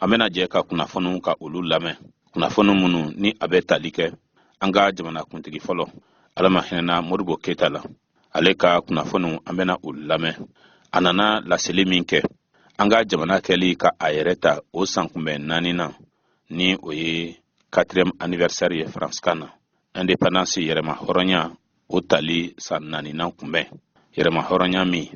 An bɛna jɛ ka kunnafoniw ka olu lamɛn, kunnafoni minnu ni a bɛ tali kɛ an ka jamanakuntigi fɔlɔ, Ala ma hinɛna Modibo Keyita la. Ale ka kunnafoniw, an bɛna olu lamɛn. A nana laseli min kɛ an ka jamana kɛli ka a yɛrɛ ta o sankunbɛn naaninan, ni o ye quatrième anniversaire ye faransikan na, indépendance, yɛrɛma hɔrɔnya o tali san naaninan kunbɛn, yɛrɛma hɔrɔnya min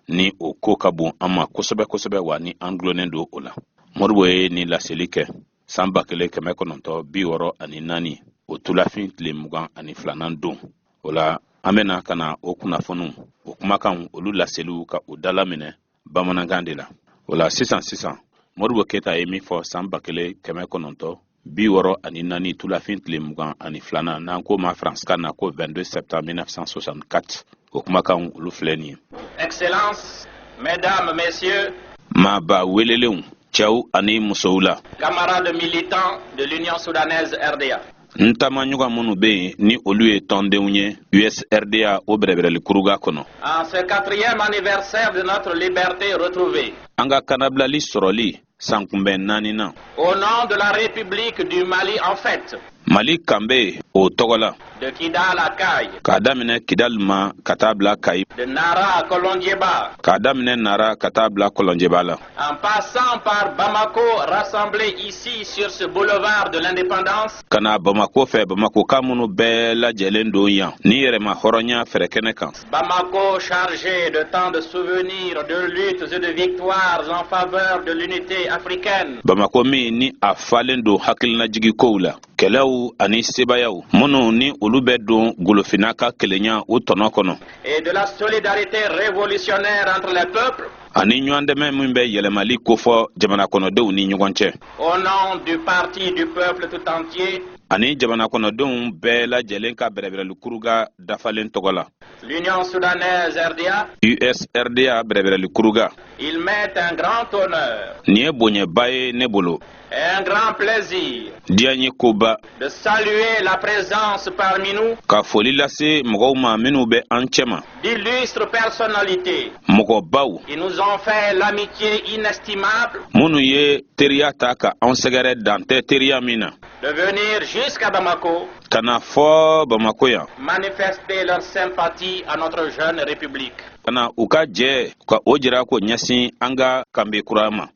ni o ko ka bon an ma kosɛbɛ kosɛbɛ, wa ni an dulonnen don o la. Modibo ye nin laseli kɛ san 1964, o tulafin tile 22nan don. O la, an bɛna ka na o kunnafoniw, o kumakanw, olu laseliw ka o dalaminɛ bamanankan de la. O la sisan sisan, Modibo Keyita ye min fɔ san 1964 tulafin tile 22nan, n'an ko ma faransikan na ko 22 septembre 1964, o kumakanw olu filɛ nin ye. Excellence, Mesdames, Messieurs, maaba welelenw, cɛw ani musow la, camarades militants de l'Union soudanaise RDA, n taamaɲɔgɔn minnu bɛ yen ni olu ye tɔndenw ye USRDA o bɛrɛbɛrɛli kuruga kɔnɔ, en ce quatrième anniversaire de notre liberté retrouvée, an ka kanabilali sɔrɔli sankunbɛn naaninan, au nom de la République du Mali en fête, Mali kanbe o tɔgɔ la, de Kidal à Kayes, k'a daminɛ Kidali ma ka taa bila Kayi, de Nara à Kolondiéba, k'a daminɛ Nara ka taa bila Kɔlɔnjɛba la, en passant par Bamako, rassemblés ici sur ce boulevard de l'indépendance, ka na Bamako fɛ, Bamakoka minnu bɛɛ lajɛlen don yan ni yɛrɛma hɔrɔnya fɛrɛkɛnɛ kan, Bamako chargé de tant de souvenirs, de luttes et de victoires en faveur de l'unité africaine, Bamako min ni a falen don hakilinajigi kow la, kɛlɛw ani sebayaw minnu ni olu bɛ don Golofina ka kelenya o tɔnɔ kɔnɔ, et de la solidarité révolutionnaire entre les peuples, ani ɲɔgɔndɛmɛ min bɛ yɛlɛmali kofɔ jamana kɔnɔdenw ni ɲɔgɔn cɛ, au nom du parti du peuple tout entier, ani jamana kɔnɔdenw bɛɛ lajɛlen ka bɛrɛbɛrɛli kuruga dafalen tɔgɔ la, l'Union soudanaise RDA, USRDA bɛrɛbɛrɛli kuruga, il m'est un grand honneur nin ye bonyɛba ye ne bolo, et un grand plaisir diya n ye koba, de saluer la présence parmi nous ka foli lase mɔgɔw ma minnu bɛ an cɛma, d'illustres personnalités mɔgɔbaw qui nous ont fait l'amitié inestimable minnu ye teriya ta ka anw sɛgɛrɛ dan tɛ teriya min na, de venir jusqu'à Bamako ka na fɔ Bamako yan, manifester leur sympathie à notre jeune République. Ka na u ka jɛ ka o jira k'o ɲɛsin an ka kanbe kura ma.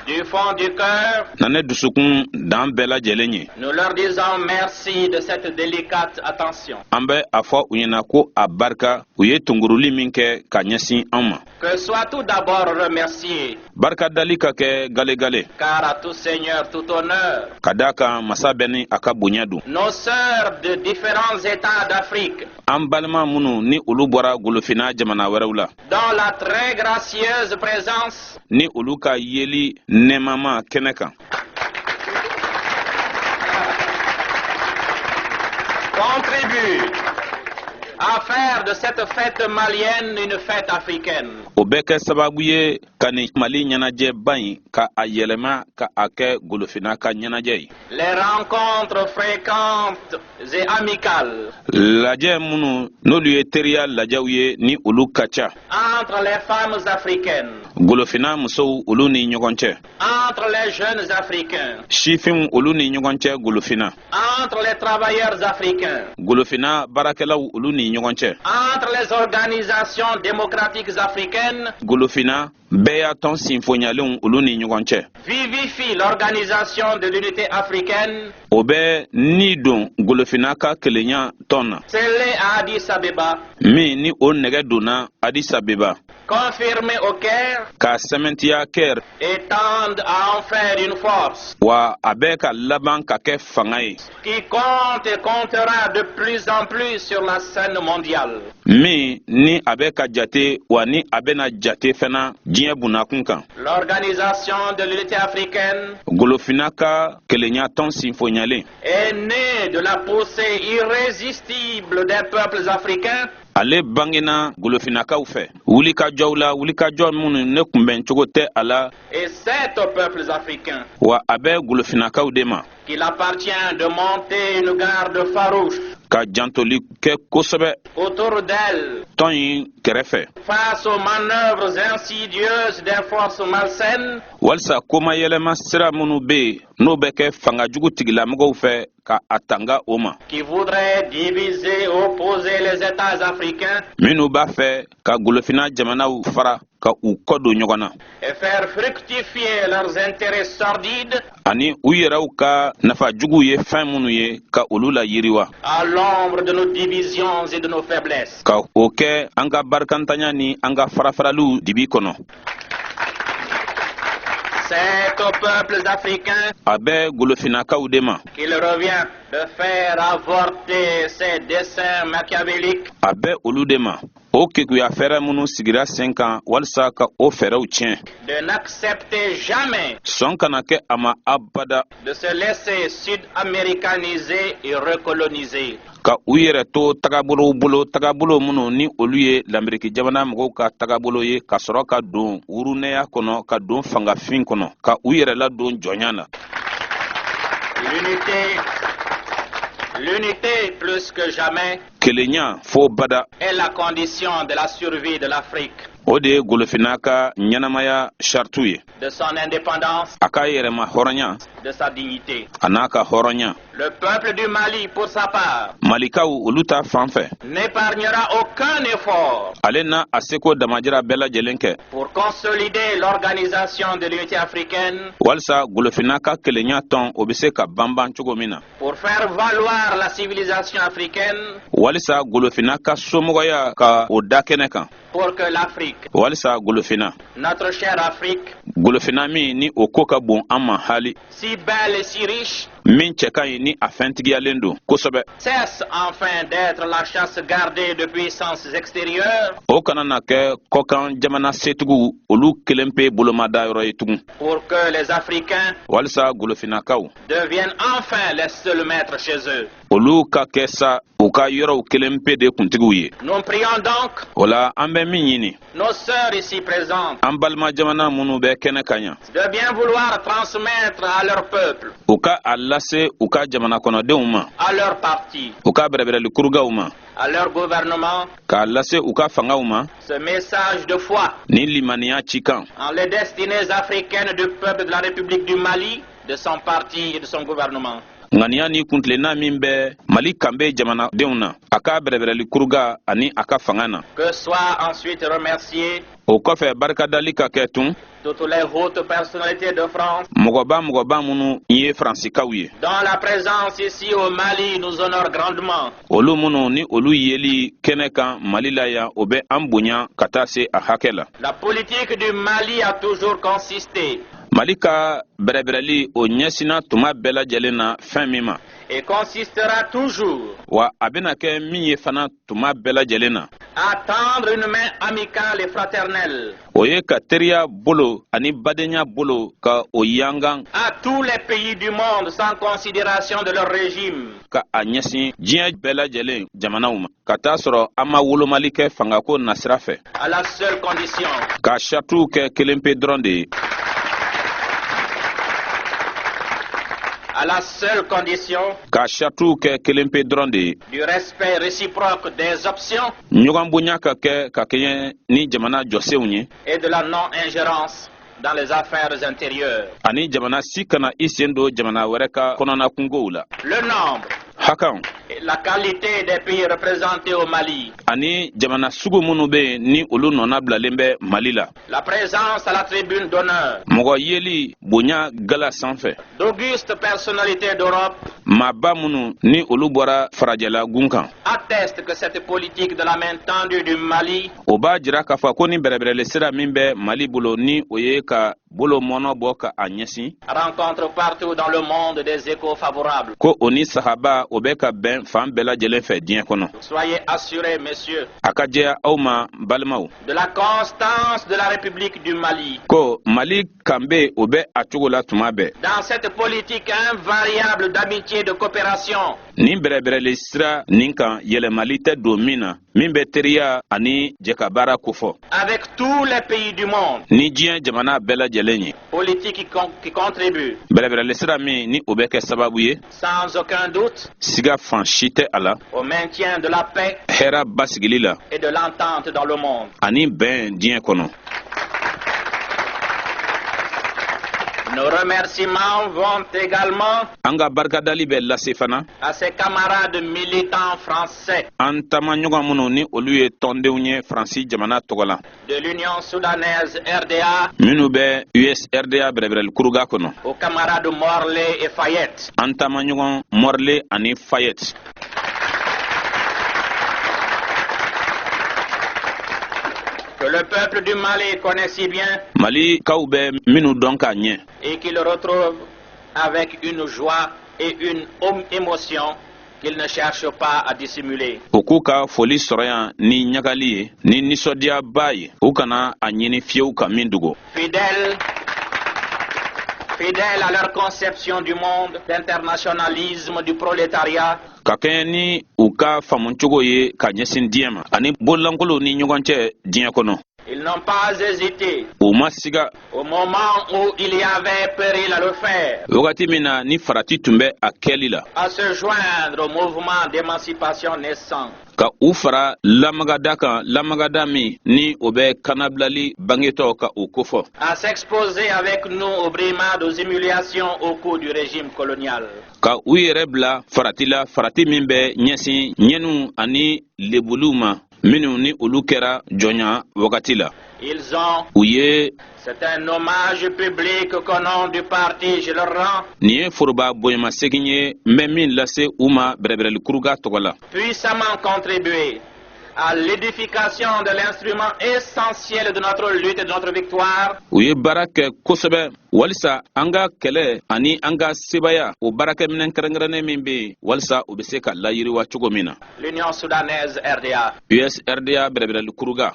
Du fond du cœur, Na ne dusukun dan bɛɛ lajɛlen ye, nous leur disons merci de cette délicate attention. an bɛ a fɔ u ɲɛna ko a barika, u ye tunguruli min kɛ ka ɲɛsin an ma. Que soit tout d'abord remercié, Barika dali ka kɛ galegale, car à tout Seigneur tout honneur, ka daa kan masa bɛɛ ni a ka bonya don, nos sœurs de différents États d'Afrique, an balima minnu ni olu bɔra Golofina jamana wɛrɛw la, dont la très gracieuse présence ni olu ka yeli nɛɛmama kɛnɛ kan contribue à faire de cette fête malienne une fête africaine. o bɛ kɛ sababu ye ka nin Mali ɲɛnajɛba in ka a yɛlɛma ka a kɛ Golofina ka ɲɛnajɛ ye. Les rencontres fréquentes et amicales Lajɛ minnu n'olu ye teriya lajɛw ye, ni olu ka ca, entre les femmes africaines, Golofina musow olu ni ɲɔgɔn cɛ, entre les jeunes Africains, sifinw olu ni ɲɔgɔn cɛ Golofina, entre les travailleurs africains, Golofina baarakɛlaw olu ni ɲɔgɔn cɛ, entre les organisations démocratiques africaines, Golofina bɛɛ y'a tɔn sinfonyalenw olu ni ɲɔgɔn cɛ, vivifie l'organisation de l'unité africaine o bɛ ni don Golofina ka kelenya tɔn na, scellée à Addis Abeba, min ni o nɛgɛ donna Addis Abeba, confirmée au Caire k'a sɛmɛntiya Kɛr, et tende à en faire une force wa a bɛ ka laban ka kɛ fanga ye qui compte et comptera de plus en plus sur la scène mondiale. min ni a bɛ ka jate, wa ni a bɛna jate fana diɲɛ bunakun kan. L'organisation de l'unité africaine Golofina ka kelenya tɔn sinfonyalen est née de la poussée irrésistible des peuples africains ale bangena Golofinakaw fɛ wulikajɔw la, wulikajɔ minnu ne kunbɛncogo tɛ a la, et c'est aux peuples africains wa a bɛ Golofinakaw de ma qu'il appartient de monter une garde farouche. Ka jantoli kɛ kosɛbɛ autour d'elle tɔn in kɛrɛfɛ face aux manœuvres insidieuses des forces malsaines walisa komayɛlɛma sira minnu bɛ yen, n'o bɛ kɛ fanga jugu tigilamɔgɔw fɛ, ka a tanga o ma qui voudraient diviser, opposer les États africains minnu b'a fɛ ka Golofina jamanaw fara ka u kɔ don ɲɔgɔn na et faire fructifier leurs intérêts sordides ani u yɛrɛw ka nafa juguw ye fɛn minnu ye, ka olu la yiriwa à l'ombre de nos divisions et de nos faiblesses. ka o kɛ an ka barikantanya ni an ka farafaraliw dibi kɔnɔ. C'est aux peuples africains A bɛ Golofinnakaw de ma qu'il revient de faire avorter ces desseins machiavéliques A bɛ olu de ma, o kekuya fɛɛrɛ minnu sigira sen kan walisa ka o fɛɛrɛw tiɲɛ, de n'accepter jamais sɔn kana kɛ a ma abada de se laisser sud-américaniser et recoloniser. ka u yɛrɛ to tagabolow bolo, tagabolo minnu ni olu ye Lameriki jamana mɔgɔw ka tagabolo ye, ka sɔrɔ ka don wurunɛya kɔnɔ, ka don fangafin kɔnɔ, ka u yɛrɛ ladon jɔnya na. L'unité, l'unité plus que jamais Kelenya fo bada est la condition de la survie de l'Afrique, o de ye Golofina ka ɲɛnamaya saritu ye, de son indépendance, a ka yɛrɛma hɔrɔnya, de sa dignité. a n'a ka hɔrɔnya. Le peuple du Mali, pour sa part, Malikaw, olu ta fan fɛ, n'épargnera aucun effort ale n'a a seko damajira bɛɛ lajɛlen kɛ pour consolider l'organisation de l'unité africaine, walisa Golofina ka kelenya tɔn, o bɛ se ka banban cogo min na, pour faire valoir la civilisation africaine, walisa Golofina ka somɔgɔya ka o da kɛnɛ kan, pour que l'Afrique, walisa Golofina, notre chère Afrique, Golofina min ni o ko ka bon an ma hali, si belle et si riche, min cɛ ka ɲi ni a fɛntigiyalen don kosɛbɛ, cesse enfin d'être la chasse gardée de puissances extérieures o kana na kɛ kɔkan jamana setigiw olu kelen pe bolomada yɔrɔ ye tugun, pour que les Africains walisa Golofinakaw deviennent enfin les seuls maîtres chez eux. olu ka kɛ sa u ka yɔrɔw kelen pe de kuntigiw ye. Nous prions donc O la, an bɛ min ɲini nos sœurs ici présentes an balima jamana minnu bɛ kɛnɛ ka ɲa de bien vouloir transmettre à leur peuple, u ka a lase u ka jamana kɔnɔdenw ma, à leur parti, u ka bɛrɛbɛrɛli kurugaw ma, à leur gouvernement, k'a lase u ka fangaw ma ce message de foi ni limaniya cikan en les destinées africaines du peuple de la République du Mali, de son parti et de son gouvernement. Ŋaniya ni kuntilenna min bɛ Mali kanbe jamanadenw na, a ka bɛrɛbɛrɛli kuruga ani a ka fanga na. Que soient ensuite remerciées O kɔfɛ, barikadali ka kɛ tun toutes les hautes personnalités de France mɔgɔba mɔgɔba minnu ye Faransikaw ye, dont la présence ici au Mali nous honore grandement. olu minnu ni olu yeli kɛnɛ kan Mali la yan, o bɛ an bonya ka taa se a hakɛ la. La politique du Mali a toujours consisté Mali ka bɛrɛbɛrɛli, o ɲɛsinna tuma bɛɛ lajɛlen na fɛn min ma, et consistera toujours wa a bɛna kɛ min ye fana tuma bɛɛ lajɛlen na, à tendre une main amicale et fraternelle o ye ka teriya bolo ani badenya bolo ka o yangan à tous les pays du monde sans considération de leur régime. ka a ɲɛsin diɲɛ bɛɛ lajɛlen jamanaw ma, ka taa sɔrɔ an ma wolomali kɛ fangako nasira fɛ, À la seule condition ka saritiw kɛ kelen pe dɔrɔn de ye, à la seule condition ka saritiw kɛ kelen pe dɔrɔn de ye du respect réciproque des options ɲɔgɔn bonya ka kɛ ka kɛɲɛ ni jamana jɔsenw ye et de la non-ingérence dans les affaires intérieures. ani jamana si kana i sen don jamana wɛrɛ ka kɔnɔna kungow la. Le nombre Hakan et la qualité des pays représentés au Mali, ani jamana sugu minnu bɛ yen ni olu nɔna bilalen bɛ Mali la, la présence à la tribune d'honneur mɔgɔ yeli bonya gala sanfɛ d'augustes personnalités d'Europe maaba minnu ni olu bɔra farajɛla gun kan, attestent que cette politique de la main tendue du Mali o b'a jira k'a fɔ ko ni bɛrɛbɛrɛli sira min bɛ Mali bolo, ni o ye ka bolo mɔnɔ bɔ ka a ɲɛsin, rencontre partout dans le monde des échos favorables. ko o ni sahaba o bɛ ka bɛn fan bɛɛ lajɛlen fɛ diɲɛ kɔnɔ. Soyez assurés, messieurs, A ka jɛya aw ma, balimaw, de la constance de la République du Mali ko Mali kanbe, o bɛ a cogo la tuma bɛɛ dans cette politique invariable d'amitié d'amitié et de coopération. Nin bɛrɛbɛrɛli sira nin kan, yɛlɛmali tɛ don min na, min bɛ teriya ani jɛkabaara kofɔ avec tous les pays du monde. ni diɲɛ jamana bɛɛ lajɛlen ye. Politique qui contribue, Bɛrɛbɛrɛli sira min ni o bɛ kɛ sababu ye, sans aucun doute, siga fan si tɛ a la, au maintien de la paix hɛra basigili la et de l'entente dans le monde. ani bɛn diɲɛ kɔnɔ. Nos remerciements vont également An ka barikadali bɛ lase fana à ses camarades militants français an taamaɲɔgɔn minnu ni olu ye tɔndenw ye Faransi jamana tɔgɔ la, de l'Union soudanaise RDA, minnu bɛ USRDA bɛrɛbɛrɛli kuruga kɔnɔ, aux camarades Morley et Fayette. an taamaɲɔgɔn Morley ani Fayette. Que le peuple du Mali connaît si bien Malikaw bɛ minnu dɔn k'a ɲɛ et qu'il retrouve avec une joie et une émotion qu'il ne cherche pas à dissimuler. U k'u ka foli sɔrɔ yan ni ɲagali ye, ni nisɔndiyaba ye, u kana a ɲini fiyewu ka min dogo. Fidèles, fidèles à leur conception du monde, d'internationalisme du prolétariat, Ka kɛɲɛ ni u ka faamucogo ye ka ɲɛsin diɲɛ ma ani bololankolow ni ɲɔgɔn cɛ diɲɛ kɔnɔ, ils n'ont pas hésité u ma siga au moment où il y avait péril à le faire, wagati min na ni farati tun bɛ a kɛli la, à se joindre au mouvement d'émancipation naissant. ka u fara lamagada kan, lamagada min ni o bɛ kanabilali bangetɔ ka o kofɔ, à s'exposer avec nous aux brimades, aux humiliations au cours du régime colonial. ka u yɛrɛ bila farati la, farati min bɛ ɲɛsin ɲɛniw ani lebuliw ma minnu ni olu kɛra jɔnya wagati la. Ils ont, U ye c'est un hommage public qu'au nom du parti je leur rends, nin ye foroba bonyamasegin ye n bɛ min lase u ma bɛrɛbɛrɛli kuruga tɔgɔ la, puissamment contribué à l'édification de l'instrument essentiel de notre lutte et de notre victoire, U ye baara kɛ kosɛbɛ walisa an ka kɛlɛ ani an ka sebaya, o baarakɛminɛ kɛrɛnkɛrɛnnen min bɛ yen walisa o bɛ se ka layiriwa cogo min na, l'Union soudanaise RDA. USRDA bɛrɛbɛrɛli kuruga.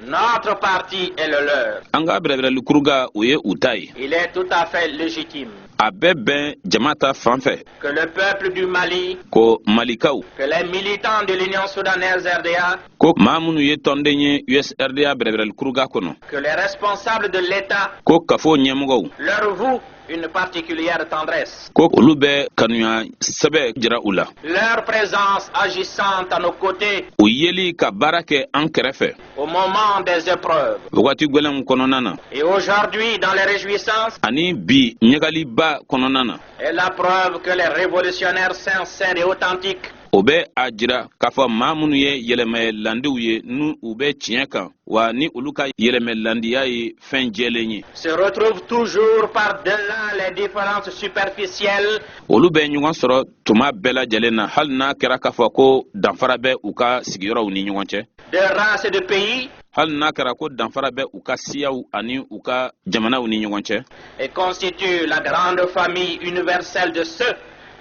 Notre parti est le leur. An ka bɛrɛbɛrɛli kuruga, o ye u ta ye. Il est tout à fait légitime A bɛɛ bɛn jama ta fan fɛ que le peuple du Mali, ko Malikaw, que les militants de l'Union soudanaise RDA, ko maa minnu ye tɔnden ye USRDA bɛrɛbɛrɛli kuruga kɔnɔ, que les responsables de l'État ko kafo ɲɛmɔgɔw, leur vouent une particulière tendresse. ko olu bɛ kanuya sɛbɛ jira u la. Leur présence agissante à nos côtés U yeli ka baara kɛ an kɛrɛfɛ au moment des épreuves wagati gwɛlɛnw kɔnɔna na, et aujourd'hui dans les réjouissances ani bi ɲagaliba kɔnɔna na, est la preuve que les révolutionnaires sincères et authentiques o bɛ a jira k'a fɔ maa minnu ye yɛlɛmɛlandiw ye, n'u u bɛ tiɲɛ kan, wa ni olu ka yɛlɛmɛlandiya ye fɛn jɛlen ye, se retrouvent toujours par-delà les différences superficielles olu bɛ ɲɔgɔn sɔrɔ tuma bɛɛ lajɛlen na, hali n'a kɛra k'a fɔ ko danfara bɛ u ka sigiyɔrɔw ni ɲɔgɔn cɛ, de races et de pays hali n'a kɛra ko danfara bɛ u ka siyaw ani u ka jamanaw ni ɲɔgɔn cɛ, et constituent la grande famille universelle de ceux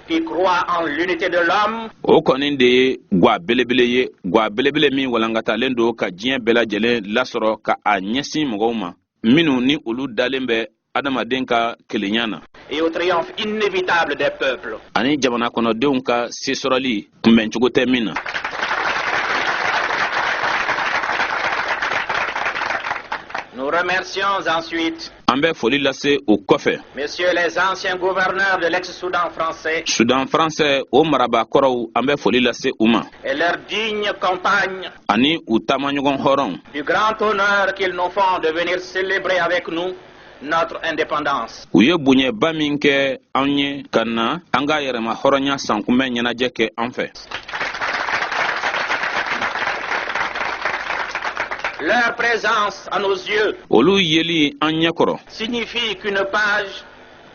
qui croient en l'unité de l'homme O kɔni de ye gwa belebele ye, gwa belebele min walankatalen don ka diɲɛ bɛɛ lajɛlen lasɔrɔ ka a ɲɛsin mɔgɔw ma minnu ni olu dalen bɛ adamaden ka kelenya na et au triomphe inévitable des peuples. ani jamana kɔnɔdenw ka sesɔrɔli kunbɛncogo tɛ min na. Nous remercions ensuite An bɛ foli lase o kɔfɛ messieurs les anciens gouverneurs de l'ex-Soudan français Sudan faransɛ o marabakɔrɔw, an bɛ foli lase u ma et leurs dignes compagnes ani u taamaɲɔgɔn hɔrɔnw du grand honneur qu'ils nous font de venir célébrer avec nous notre indépendance. U ye bonyɛba min kɛ an ye ka na an ka yɛrɛma hɔrɔnya sankunbɛn ɲɛnajɛ kɛ an fɛ. Leur présence à nos yeux Olu yeli an ɲɛ kɔrɔ signifie qu'une page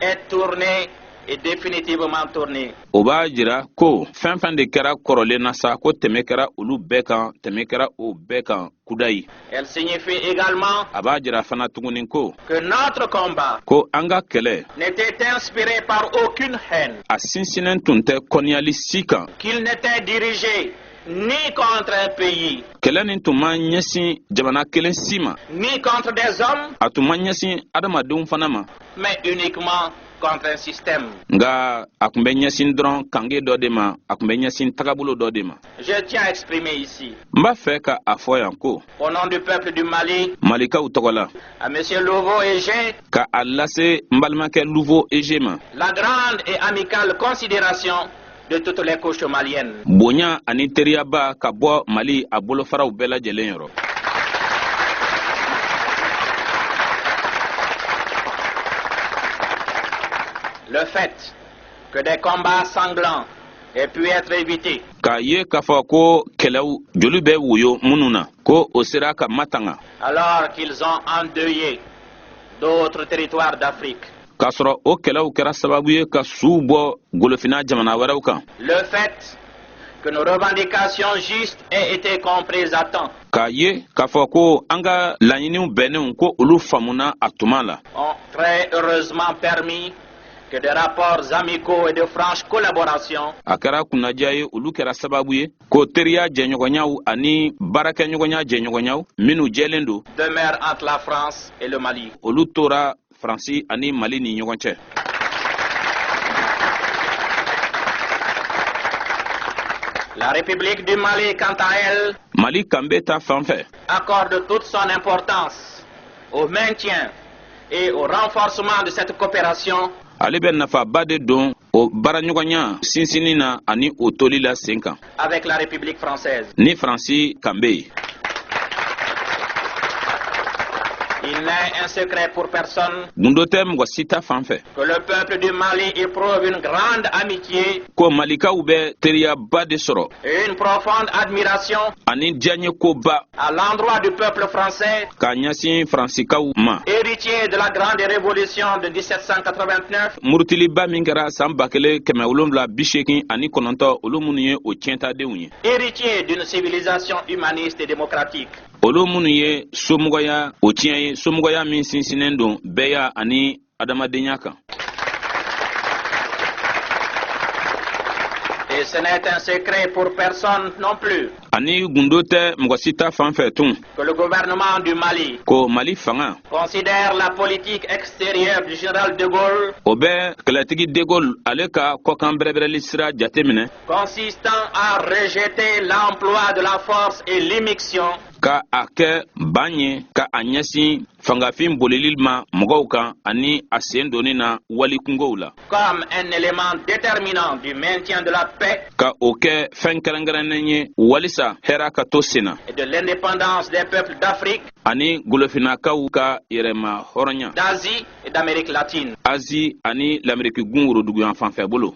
est tournée et définitivement tournée. o b'a jira ko fɛn fɛn de kɛra kɔrɔlen na sa, ko tɛmɛ kɛra olu bɛɛ kan, tɛmɛ kɛra o bɛɛ kan kudayi. Elle signifie également A b'a jira fana tuguni ko que notre combat ko an ka kɛlɛ n'était inspiré par aucune haine, a sinsinnen tun tɛ kɔniyali si kan, qu'il n'était dirigé ni contre un pays, Kɛlɛ nin tun ma ɲɛsin jamana kelen si ma, ni contre des hommes, a tun ma ɲɛsin adamadenw fana ma, mais uniquement contre un système. Nka a tun bɛ ɲɛsin dɔrɔn kange dɔ de ma, a tun bɛ ɲɛsin tagabolo dɔ de ma. Je tiens à exprimer ici, N b'a fɛ ka a fɔ yan ko, au nom du peuple du Mali, Malikaw tɔgɔ la, à M. Louvo Égé, ka a lase n balimakɛ Louvo Égé ma, la grande et amicale considération de toutes les couches maliennes. Bonya ani teriyaba ka bɔ Mali a bolofaraw bɛɛ lajɛlen yɔrɔ. Le fait que des combats sanglants aient pu être évités K'a ye k'a fɔ ko kɛlɛw joli bɛ woyo minnu na, ko o sera ka matanga alors qu'ils ont endeuillé d'autres territoires d'Afrique. K'a sɔrɔ o kɛlɛw kɛra sababu ye ka suw bɔ golofina jamana wɛrɛw kan. Le fait que nos revendications justes aient été comprises à temps K'a ye k'a fɔ ko an ka laɲiniw bɛnnenw, ko olu faamuna a tuma la, ont très heureusement permis que des rapports amicaux et de franche collaboration a kɛra kunnadiya ye, olu kɛra sababu ye ko teriya jɛɲɔgɔnyaw ani baarakɛɲɔgɔnya jɛɲɔgɔnyaw minnu jɛlen don demeurent entre la France et le Mali. Olu tora Faransi ani Mali ni ɲɔgɔn cɛ. La République du Mali, quant à elle, Mali kanbe ta fan fɛ, accorde toute son importance au maintien et au renforcement de cette coopération ale bɛ nafaba de don o baaraɲɔgɔnya sinsinni na ani o toli la sen kan avec la République française. Ni Faransi kanbe ye. Il n'est un secret pour personne Gundo tɛ mɔgɔ si ta fan fɛ que le peuple du Mali éprouve une grande amitié ko Malikaw bɛ teriyaba de sɔrɔ et une profonde admiration ani diyaɲekoba à l'endroit du peuple français, k'a ɲɛsin Faransikaw ma, héritier de la grande révolution de 1789, murutiliba min kɛra san 1789, olu minnu ye o tiɲɛtadenw ye, héritier d'une civilisation humaniste et démocratique. Olu minnu ye somɔgɔya o tiɲɛ ye, somɔgɔya min sinsinnen don bɛɛya ani adamadenya kan. Et ce n'est un secret pour personne non plus Ani gundo tɛ mɔgɔ si ta fan fɛ tun que le gouvernement du Mali ko Mali fanga considère la politique extérieure du général de Gaulle o bɛ kɛlɛtigi de Gaulle ale ka kɔkan bɛrɛbɛrɛli sira jate minɛ consistant à rejeter l'emploi de la force et l'immixtion ka a kɛ ban ye ka a ɲɛsin fangafin bolili ma mɔgɔw kan ani a sen donni na wali kungow la comme un élément déterminant du maintien de la paix ka o kɛ fɛn kɛrɛnkɛrɛnnen ye walisa hɛra ka to sen na et de l'indépendance des peuples d'Afrique, ani golofinnakaw ka yɛrɛma hɔrɔnya d'Asie et d'Amérique latine. Azi ani Lameriki gun woroduguyan fanfɛ bolo.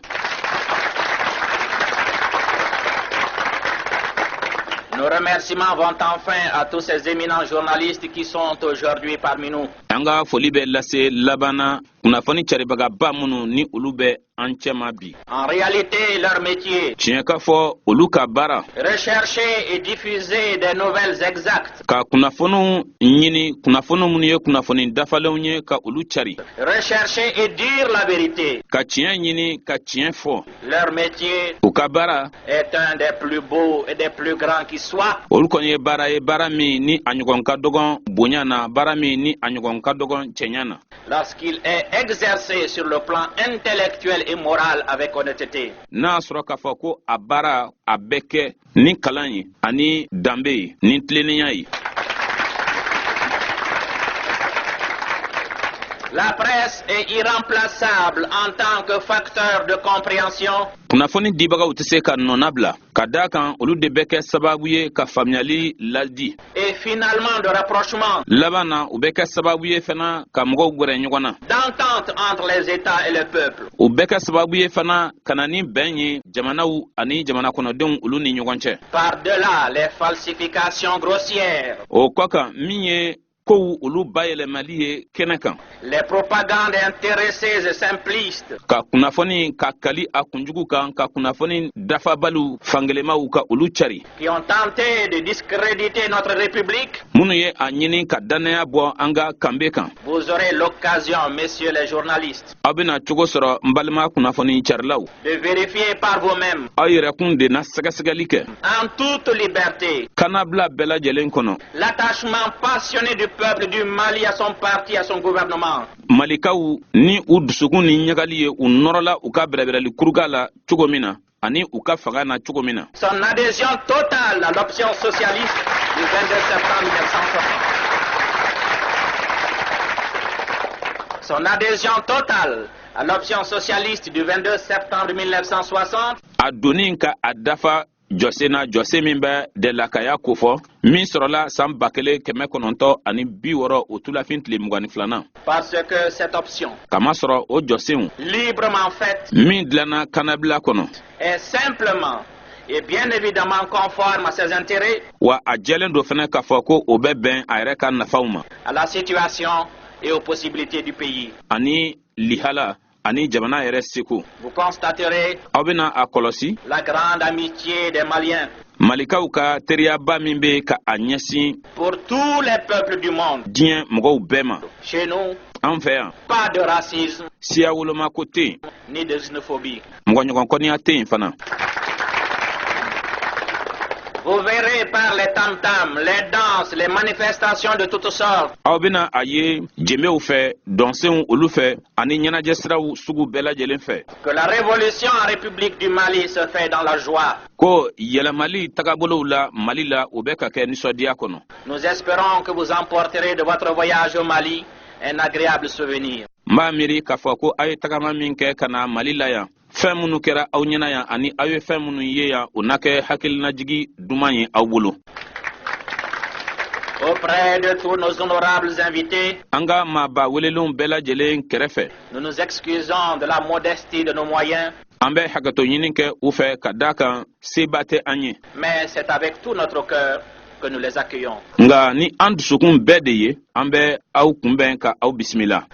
Nos remerciements vont enfin à tous ces éminents journalistes qui sont aujourd'hui parmi nous. An ka foli bɛ lase laban na kunnafoni caribagaba minnu ni olu bɛ an cɛma bi. En réalité, leur métier, Tiɲɛ ka fɔ, olu ka baara, rechercher et diffuser des nouvelles exactes, ka kunnafoniw ɲini, kunnafoni minnu ye kunnafoni dafalenw ye, ka olu cari, rechercher et dire la vérité. Ka tiɲɛ ɲini, ka tiɲɛ fɔ. Leur métier U ka baara est un des plus beaux et des plus grands qui soit. Olu kɔni ye baara ye, baara min ni a ɲɔgɔn ka dɔgɔn bonya na, baara min ni a ɲɔgɔn ka dɔgɔn cɛɲa na lorsqu'il est exercé sur le plan intellectuel et moral avec honnêteté. N'a y'a sɔrɔ k'a fɔ ko a baara a bɛ kɛ ni kalan ye ani danbe ye ni tilennenya ye. La presse est irremplaçable en tant que facteur de compréhension Kunnafoni dibagaw tɛ se ka nɔna bila, ka daa kan olu de bɛ kɛ sababu ye ka faamuyali ladi et finalement de rapprochement, laban na u bɛ kɛ sababu ye fana ka mɔgɔw gwɛrɛ ɲɔgɔn na, d'entente entre les États et les peuples. U bɛ kɛ sababu ye fana ka na ni bɛn ye jamanaw ani jamana kɔnɔdenw olu ni ɲɔgɔn cɛ. Par-delà les falsifications grossières, O kɔ kan, min ye kow olu bayɛlɛmali ye kɛnɛ kan, les propagandes intéressées et simplistes, ka kunnafoni ka kali a kunjugu kan, ka kunnafoni dafabaliw fankelenmaw ka olu cari qui ont tenté de discréditer notre République, minnu ye a ɲini ka dannaya bɔ an ka kanbe kan, vous aurez l'occasion, messieurs les journalistes, Aw bɛna cogo sɔrɔ, n balima kunnafoni carilaw, de vérifier par vous-même, aw yɛrɛkun de na sɛgɛsɛgɛli kɛ, en toute liberté, kannabila bɛɛ lajɛlen kɔnɔ, l'attachement passionné du peuple du Mali à son parti, à son gouvernement. Malikaw ni u dusukun ni ɲagali ye, u nɔrɔla u ka bɛrɛbɛrɛli kuruga la cogo min na ani u ka fanga na cogo min na. Son adhésion totale à l'option socialiste du 22 septembre 1960. Son adhésion totale à l'option socialiste du 22 septembre 1960. A donni ka a dafa jɔsen na, jɔsen min bɛ dɛlakaya kofɔ, min sɔrɔla san 1960, o tulafin tile 22nan. Parce que cette option, Kamasɔrɔ o jɔsenw, librement faite, min dilanna kannabila kɔnɔ, est simplement et bien évidemment conforme à ses intérêts, wa a jɛlen don fɛnɛ k'a fɔ ko o bɛ bɛn a yɛrɛ ka nafaw ma, à la situation et aux possibilités du pays. ani lihala ani jamana yɛrɛ seko. Vous constaterez Aw bena a kɔlɔsi la grande amitié des Maliens Malikaw ka teriyaba min be ka a ɲɛsin pour tous les peuples du monde. diɲɛ mɔgɔw bɛɛ ma. Chez nous, An fɛ yan, pas de racisme siya wolomako tɛ yen, ni de xénophobie. mɔgɔɲɔgɔn tɛ yen fana. Vous verrez par les tam-tams, les danses, les manifestations de toutes sortes Aw bena a ye jenbew fɛ, dɔnsenw olu fɛ ani ɲɛnajɛ siraw sugu bɛɛ lajɛlen fɛ, que la révolution en République du Mali se fait dans la joie. ko yɛlɛmali tagabolow la Mali la, o bɛ ka kɛ nisɔndiya kɔnɔ. Nous espérons que vous emporterez de votre voyage au Mali un agréable souvenir. N b'a miiri k'a fɔ ko aw ye tagama min kɛ ka na Mali la yan, fɛn minnu kɛra aw ɲɛna yan ani aw ye fɛn minnu ye yan, o na kɛ hakilinajigi duman ye aw bolo. Auprès de tous nos honorables invités, An ka maaba welelenw bɛɛ lajɛlen kɛrɛfɛ, nous nous excusons de la modestie de nos moyens, an bɛ hakɛto ɲini kɛ u fɛ ka da kan seba tɛ an ye, mais c'est avec tout notre cœur que nous les accueillons. nka ni an dusukun bɛɛ de ye, an bɛ aw kunbɛn ka aw bisimila.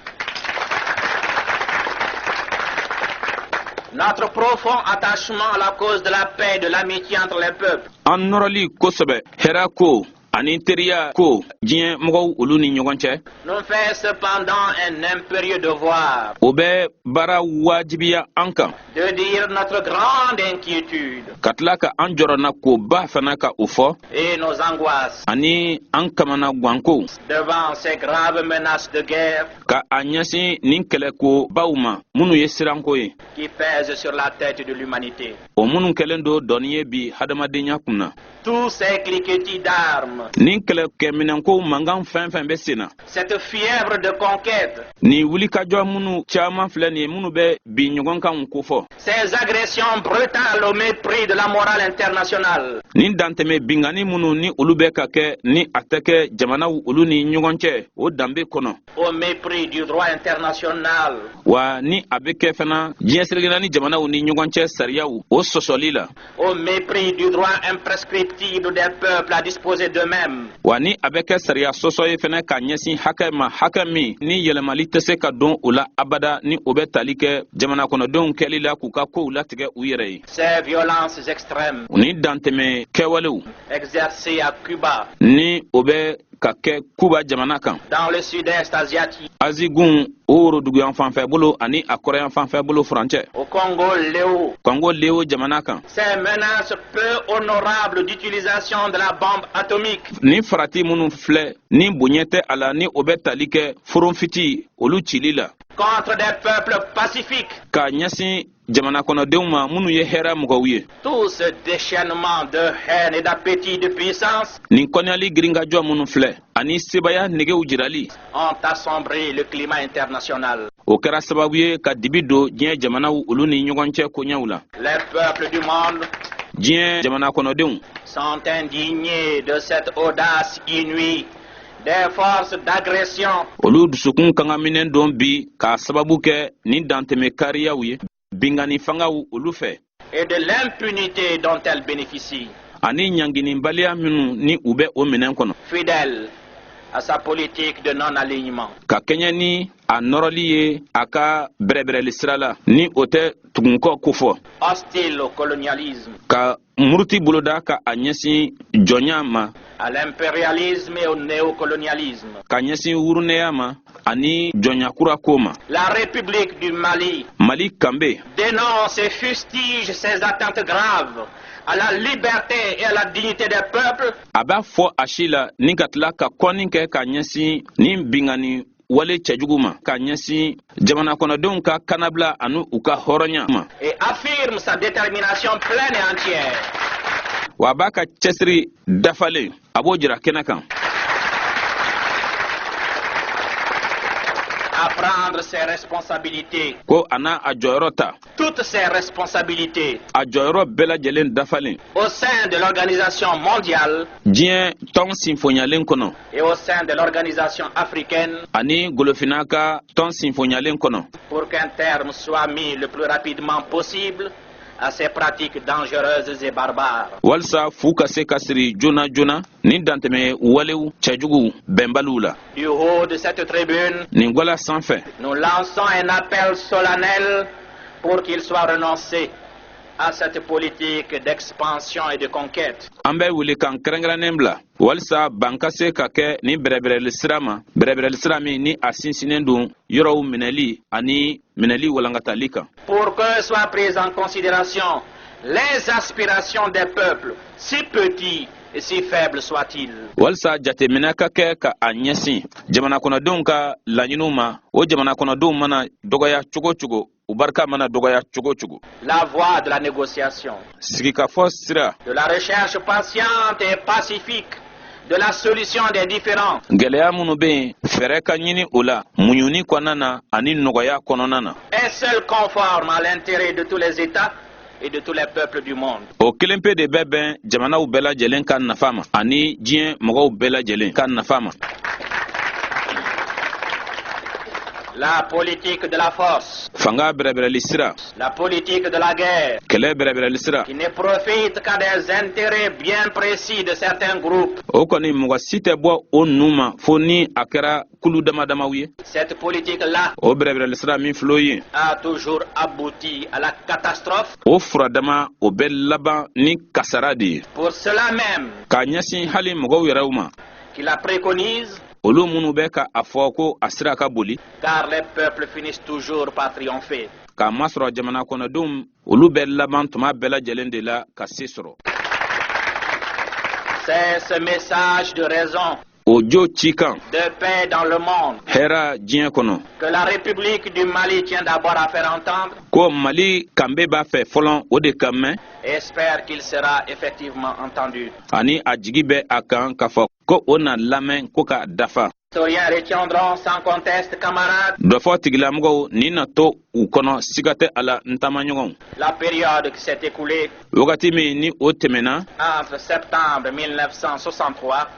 Notre profond attachement à la cause de la paix et de l'amitié entre les peuples An nɔrɔli kosɛbɛ hɛrɛ ko ani teriya ko diɲɛ mɔgɔw olu ni ɲɔgɔn cɛ, nous fait cependant un impérieux devoir o bɛ baara wajibiya an kan de dire notre grande inquiétude ka tila ka an jɔrɔna koba fana ka o fɔ et nos angoisses ani an kamana ganko devant ces graves menaces de guerre ka a ɲɛsin nin kɛlɛkobaw ma minnu ye siranko ye qui pèsent sur la tête de l'humanité. o minnu kɛlen don dɔnni ye bi hadamadenya kun na. Tous ces cliquetis d'armes, Nin kɛlɛkɛminɛnkow mankan fɛn fɛn bɛ sen na, cette fièvre de conquête, nin wulikajɔ minnu caaman filɛ nin ye, minnu bɛ bi ɲɔgɔn kanw kofɔ, ces agressions brutales au mépris de la morale internationale, nin dantɛmɛ binkanni minnu ni olu bɛ ka kɛ, ni a tɛ kɛ jamanaw olu ni ɲɔgɔn cɛ o danbe kɔnɔ, au mépris du droit international, wa ni a bɛ kɛ fana diɲɛ seleke ni jamanaw ni ɲɔgɔn cɛ sariyaw o sɔsɔli la, au mépris du droit imprescriptible des peuples à disposer d'eux-mêmes, wa ni a bɛ kɛ sariya sɔsɔ ye fɛnɛ ka ɲɛsin hakɛ ma, hakɛ min ni yɛlɛmali tɛ se ka don o la abada, ni o bɛ tali kɛ jamana kɔnɔdenw kɛli la k'u ka kow latigɛ u yɛrɛ ye, ces violences extrêmes ni dantɛmɛ kɛwalew exercées à Cuba, ni o bɛ ka kɛ Kuba jamana kan, dans le sud-est asiatique, Azigun o woroduguyan fanfɛ bolo ani a kɔrɔyan fanfɛ bolo furancɛ, au Congo Léo, Kɔngo Leo jamana kan, ces menaces peu honorables d'utilisation de la bombe atomique, ni farati minnu filɛ ni bonya tɛ a la, ni o bɛ tali kɛ foronfiti olu cili la contre des peuples pacifiques, ka ɲɛsin jamana kɔnɔdenw ma minnu ye hɛrɛ mɔgɔw ye, tout ce déchaînement de haine et d'appétit de puissance nin kɔniyali girinkajɔ minnu filɛ ani sebaya negew jirali, ont assombri le climat international. o kɛra sababu ye ka dibi don diɲɛ jamanaw olu ni ɲɔgɔn cɛ koɲɛw la. Les peuples du monde Diɲɛ jamana kɔnɔdenw sont indignés de cette audace inouïe des forces d'agression olu dusukun kangaminen don bi k'a sababu kɛ nin dantɛmɛ kariyaw ye binkanni fangaw olu fɛ et de l'impunité dont elles bénéficient. ani ɲanginibaliya minnu ni u bɛ o minɛn kɔnɔ. Fidèles À sa politique de non-alignement. Ka kɛɲɛ ni a nɔrɔli ye a ka bɛrɛbɛrɛli sira la, ni o tɛ tugunkɔ kofɔ. Hostile au colonialisme, Ka muruti boloda ka a ɲɛsin jɔnya ma, à l'impérialisme et au néocolonialisme. Ka ɲɛsin wurunɛya ma ani jɔnya kura ko ma. La République du Mali Mali kanbe dénonce et fustige ces atteintes graves à la liberté et à la dignité des peuples A b'a fɔ a si la ni ka tila ka kɔnni kɛ ka ɲɛsin ni bingani wale cɛjugu ma ka ɲɛsin jamana kɔnɔdenw ka kannabila ani u ka hɔrɔnya ma. Et affirme sa détermination pleine et entière Wa a b'a ka cɛsiri dafalen, a b'o jira kɛnɛ kan à prendre ses responsabilités, ko a n'a a jɔyɔrɔ ta, toutes ses responsabilités, a jɔyɔrɔ bɛɛ lajɛlen dafalen, au sein de l'organisation mondiale diɲɛ tɔn sinfonyalen kɔnɔ et au sein de l'organisation africaine ani golofina ka tɔn sinfonyalen kɔnɔ, pour qu'un terme soit mis le plus rapidement possible à ces pratiques dangereuses et barbares. Walisa fu ka se ka siri joona joona ni dantɛmɛ walew cɛjuguw bɛnbaliw la. Du haut de cette tribune, Nin gwala sanfɛ, nous lançons un appel solennel pour qu'il soit renoncé à cette politique d'expansion et de conquête. An bɛ wele kan kɛrɛnkɛrɛnnen bila walisa ban ka se ka kɛ ni bɛrɛbɛrɛli sira ma, bɛrɛbɛrɛli sira min ni a sinsinnen don yɔrɔw minɛli ani minɛli walankatali kan. Pour que soient prises en considération les aspirations des peuples, si petits et si faibles soient-ils. Walisa jateminɛ ka kɛ ka a ɲɛsin jamana kɔnɔdenw ka laɲiniw ma, o jamana kɔnɔdenw mana dɔgɔya cogo cogo, u barika mana dɔgɔya cogo cogo. La voie de la négociation, Sigikafɔ sira, de la recherche patiente et pacifique de la solution des différends gɛlɛya minnu bɛ yen, fɛɛrɛ ka ɲini o la muɲuni kɔnɔna na ani nɔgɔya kɔnɔna na, est seule conforme à l'intérêt de tous les États et de tous les peuples du monde. O kelen pe de bɛ bɛn jamanaw bɛɛ lajɛlen ka nafa ma ani diɲɛ mɔgɔw bɛɛ lajɛlen ka nafa ma. La politique de la force, Fanga bɛrɛbɛrɛli sira, la politique de la guerre, kɛlɛ bɛrɛbɛrɛli sira, qui ne profite qu'à des intérêts bien précis de certains groupes. O kɔni, mɔgɔ si tɛ bɔ o nu ma fo ni a kɛra kulu dama damaw ye. Cette politique-là O bɛrɛbɛrɛli sira min filɛ o ye, a toujours abouti à la catastrophe. O furadama, o bɛ laban ni kasara de ye. Pour ceux-là même K'a ɲɛsin hali mɔgɔw yɛrɛw ma qui la préconisent, olu minnu bɛ ka a fɔ ko a sira ka boli, car les peuples finissent toujours par triompher. K'a masɔrɔ jamana kɔnɔdenw, olu bɛ laban tuma bɛɛ lajɛlen de la ka se sɔrɔ. C'est ce message de raison, O jo cikan de paix dans le monde, hɛra diɲɛ kɔnɔ, que la République du Mali tient d'abord à faire entendre ko Mali kanbe b'a fɛ fɔlɔ o de ka mɛn, et espère qu'il sera effectivement entendu. Ani a jigi bɛ a kan k'a fɔ ko o na lamɛn ko k'a dafa. Historiens retiendront sans conteste, camarades, Dɔfɔ tigilamɔgɔw nin na to u kɔnɔ, siga tɛ a la, n taamaɲɔgɔnw, la période qui s'est écoulée wagati min ni o tɛmɛna entre septembre 1963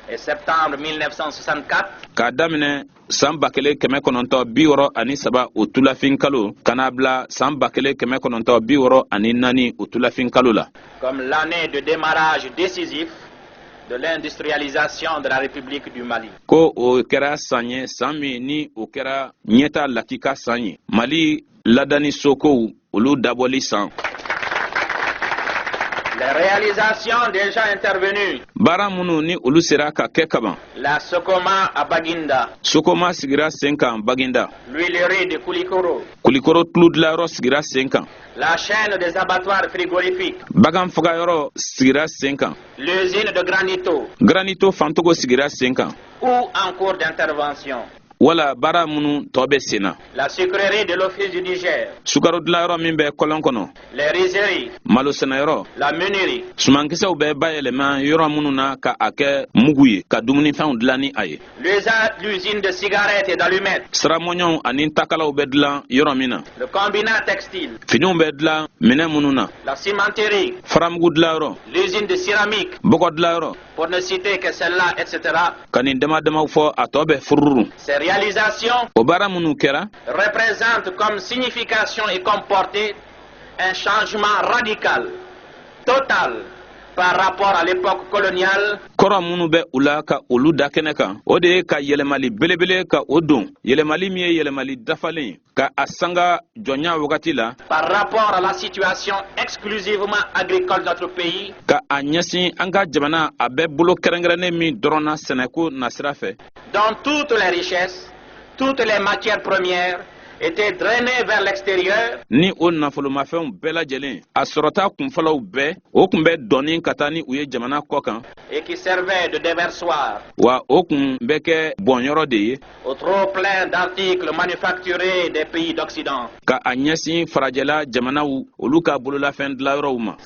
et septembre 1964 k'a daminɛ san 1963 o tulafin kalo ka n'a bila san 1964 o tulafin kalo la comme l'année de démarrage décisif de l'industrialisation de la République du Mali. Ko o kɛra san ye, san min ni o kɛra ɲɛta lakika san ye, Mali ladani sokow olu dabɔli san. Les réalisations déjà intervenues, Baara minnu ni olu sera ka kɛ kaban, la Socoma à Baguinda, Sokoma sigira sen kan Baginda, l'huilerie de Koulikoro, Kulikoro tuludilanyɔrɔ sigira sen kan, la chaîne des abattoirs frigorifiques, bagan fagayɔrɔ sigira sen kan, l'usine de Granito Granito fantogo sigira sen kan, ou en cours d'intervention, wala baara minnu tɔ bɛ sen na, la sucrerie de l'Office du Niger, sukaro dilanyɔrɔ min bɛ kɔlɔn kɔnɔ, les rizeries, malo sɛnɛyɔrɔ, la meunerie, sumankisɛw bɛ bayɛlɛma yɔrɔ minnu na ka a kɛ mugu ye ka dumunifɛnw dilan ni a ye, l'usine de cigarettes et d'allumettes, siramɔɲɔw ani takalaw bɛ dilan yɔrɔ min na, le combinat textile, finiw bɛ dilan minɛn minnu na, la cimenterie, faramugu dilanyɔrɔ, l'usine de céramique, bɔgɔ dilanyɔrɔ, pour ne citer que celle-là, etc. ka nin dama damaw fɔ, a tɔ bɛ fururu. Ces réalisations O baara minnu kɛra représentent comme signification et comme portée un changement radical, total, par rapport à l'époque coloniale. Kɔrɔ minnu bɛ u la ka olu da kɛnɛ kan, o de ye ka yɛlɛmali belebele ka o don, yɛlɛmali min ye yɛlɛmali dafalen ye ka a sanga jɔnya wagati la, par rapport à la situation exclusivement agricole de notre pays, ka a ɲɛsin an ka jamana a bɛ bolo kɛrɛnkɛrɛnnen min dɔrɔn na sɛnɛko nasira fɛ, dont toutes les richesses, toutes les matières premières étaient drainées vers l'extérieur, ni o nafolomafɛnw bɛɛ lajɛlen, a sɔrɔta kunfɔlɔw bɛɛ, o kun bɛ dɔnni ka taa ni u ye jamana kɔ kan, et qui servaient de déversoir wa o kun bɛ kɛ bɔnyɔrɔ de ye au trop-plein d'articles manufacturés des pays d'Occident. ka a ɲɛsin farajɛla jamanaw olu ka bololafɛn dilanyɔrɔw ma.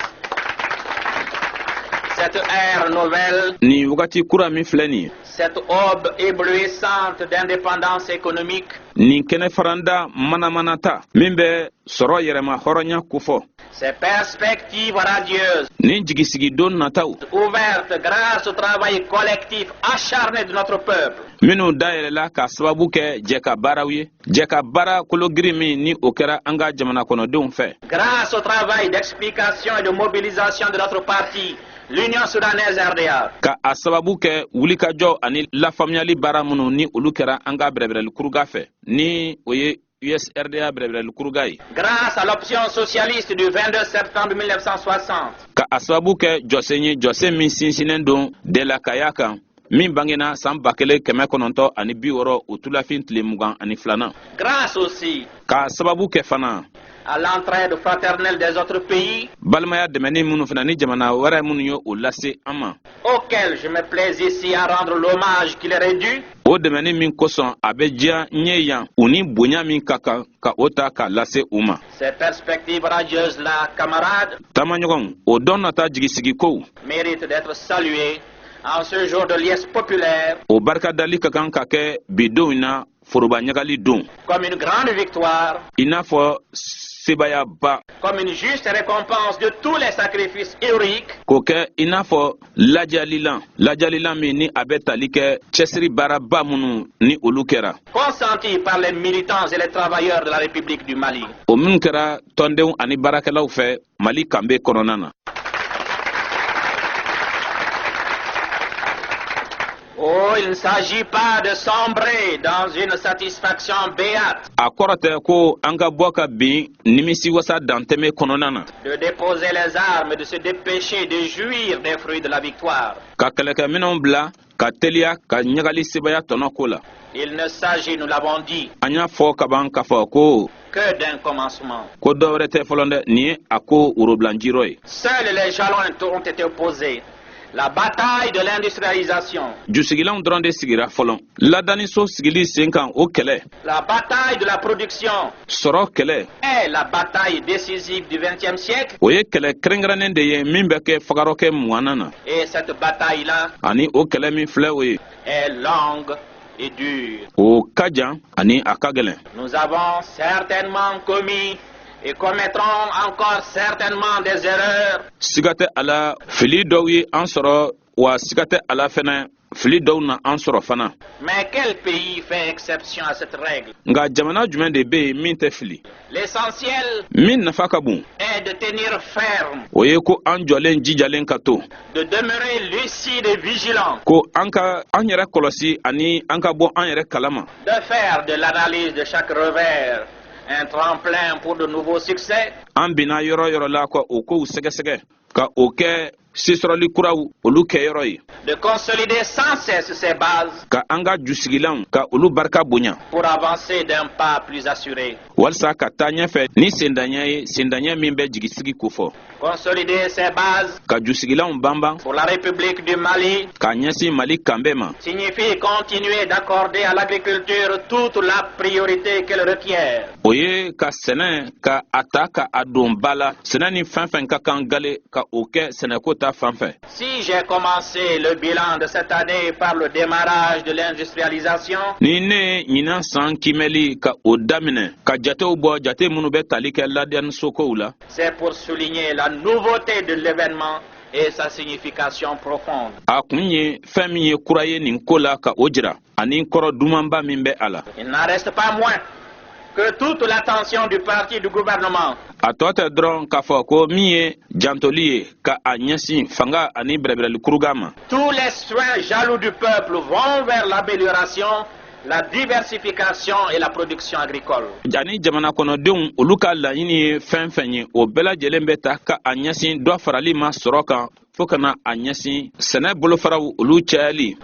Cette ère nouvelle, Nin wagati kura min filɛ nin ye, cette aube éblouissante d'indépendance économique, nin kɛnɛ faranda manamanata min bɛ sɔrɔ yɛrɛma hɔrɔnya kofɔ, ces perspectives radieuses nin jigisigidon nataw ouvertes grâce au travail collectif acharné de notre peuple, minnu dayɛlɛla k'a sababu kɛ jɛ baaraw ye, jɛ ka baara kologiri min ni o kɛra an ka jamana kɔnɔdenw fɛ, grâce au travail d'explication et de mobilisation de notre parti, l'Union soudanaise RDA, ka a sababu kɛ wulikajɔ ani lafaamuyali baara minnu ni olu kɛra an ka bɛrɛbɛrɛli kuruga fɛ, ni o ye USRDA bɛrɛbɛrɛli kuruga ye, grâce à l'option socialiste du 22 septembre 1960, ka a sababu kɛ jɔsen ye, jɔsen min sinsinnen don delakaya kan, min bangena san 1960, o tulafin tile 22nan, grâce aussi k'a sababu kɛ fana à l'entraide fraternelle des autres pays, balimaya dɛmɛni minnu fana ni jamana wɛrɛ minnu ye o lase an ma, auxquels je me plais ici à rendre l'hommage qui leur est dû, o dɛmɛni min kosɔn a bɛ diya n ye yan, u ni bonya min ka kan ka o ta k'a lase u ma. Ces perspectives radieuses-là, camarades, Taamaɲɔgɔnw, o dɔn nata jigisigi kow méritent d'être saluées en ce jour de liesse populaire o barikadali ka kan ka kɛ bi don in na, foroba ɲagali don, comme une grande victoire, i n'a fɔ sebayaba, comme une juste récompense de tous les sacrifices héroïques k'o kɛ i n'a fɔ lajalilan, lajalilan min ni a bɛ tali kɛ cɛsiri baaraba minnu ni olu kɛra, consentis par les militants et les travailleurs de la République du Mali. o minnu kɛra tɔndenw ani baarakɛlaw fɛ Mali kanbe kɔnɔna na. Oh, il ne s'agit pas de sombrer dans une satisfaction béate, A kɔrɔ tɛ ko an ka bɔ ka bin nimisi wasa dantɛmɛ kɔnɔna na, de déposer les armes et de se dépêcher de jouir des fruits de la victoire. ka kɛlɛkɛminɛw bila ka teliya ka ɲagali sebaya tɔnɔ ko la. Il ne s'agit, nous l'avons dit, An y'a fɔ kaban k'a fɔ ko que d'un commencement. ko dɔ wɛrɛ tɛ fɔlɔ dɛ, nin ye a ko worobilanjirɔ ye. Seuls les jalons ont été posés. La bataille de l'industrialisation, Jusigilanw dɔrɔn de sigira fɔlɔ, ladaniso sigili sen kan, o kɛlɛ, la bataille de la production sɔrɔ kɛlɛ est la bataille décisive du XXe siècle. o ye kɛlɛ kɛrɛnkɛrɛnnen de ye min bɛ kɛ fagarɔkɛ 20nan na. Et cette bataille-là Ani o kɛlɛ min filɛ, o ye est longue et dure. o ka jan ani a ka gɛlɛn. Nous avons certainement commis et commettrons encore certainement des erreurs. Siga tɛ a la, fili dɔw ye an sɔrɔ, wa siga tɛ a la fɛnɛ, fili dɔw na an sɔrɔ fana. Mais quel pays fait exception à cette règle? Nka jamana jumɛn de bɛ yen min tɛ fili? L'essentiel Min nafa ka bon est de tenir ferme, o ye ko an jɔlen jijalen ka to, de demeurer lucide et vigilant, ko an ka an yɛrɛ kɔlɔsi ani an ka bɔ an yɛrɛ kalama, de faire de l'analyse de chaque revers un tremplin pour de nouveaux succès, An binna yɔrɔ yɔrɔ la, ka o kow sɛgɛsɛgɛ ka o kɛ sesɔrɔli kuraw olu kɛyɔrɔ ye, de consolider sans cesse ses bases ka an ka jusigilanw ka olu barika bonya pour avancer d'un pas plus assuré. walisa ka taa ɲɛfɛ ni sendaɲɛ ye, sendaɲɛ min bɛ jigisigi kofɔ. Consolider ses bases Ka jusigilanw banban pour la République du Mali k'a ɲɛsin Mali kanbɛ ma signifie continuer d'accorder à l'agriculture toute la priorité qu'elle requiert. o ye ka sɛnɛ ka a ta ka a don ba la, sɛnɛ ni fɛn fɛn ka kan gale ka o kɛ sɛnɛko ta fan fɛ. Si j'ai commencé le bilan de cette année par le démarrage de l'industrialisation, Ni ne ye ɲinan san kimɛli ka o daminɛ ka jatew bɔ, jate minnu bɛ tali kɛ ladiyanisokow la, c'est pour souligner la nouveauté de l'événement et sa signification profonde. a kun ye fɛn min ye kura ye nin ko la, ka o jira ani kɔrɔ dumanba min bɛ a la. Il n'en reste pas moins que toute l'attention du parti, du gouvernement A tɔ tɛ dɔrɔn k'a fɔ ko min ye jantoli ye ka a ɲɛsin fanga ani bɛrɛbɛrɛli kurukan ma. Tous les soins jaloux du peuple vont vers l'amélioration, la diversification et la production agricole. Ani jamana kɔnɔdenw olu ka laɲini ye fɛn fɛn ye, o bɛɛ lajɛlen bɛ ta ka a ɲɛsin dɔ farali ma sɔrɔ kan, fo ka na a ɲɛsin sɛnɛ bolofaraw olu cayali.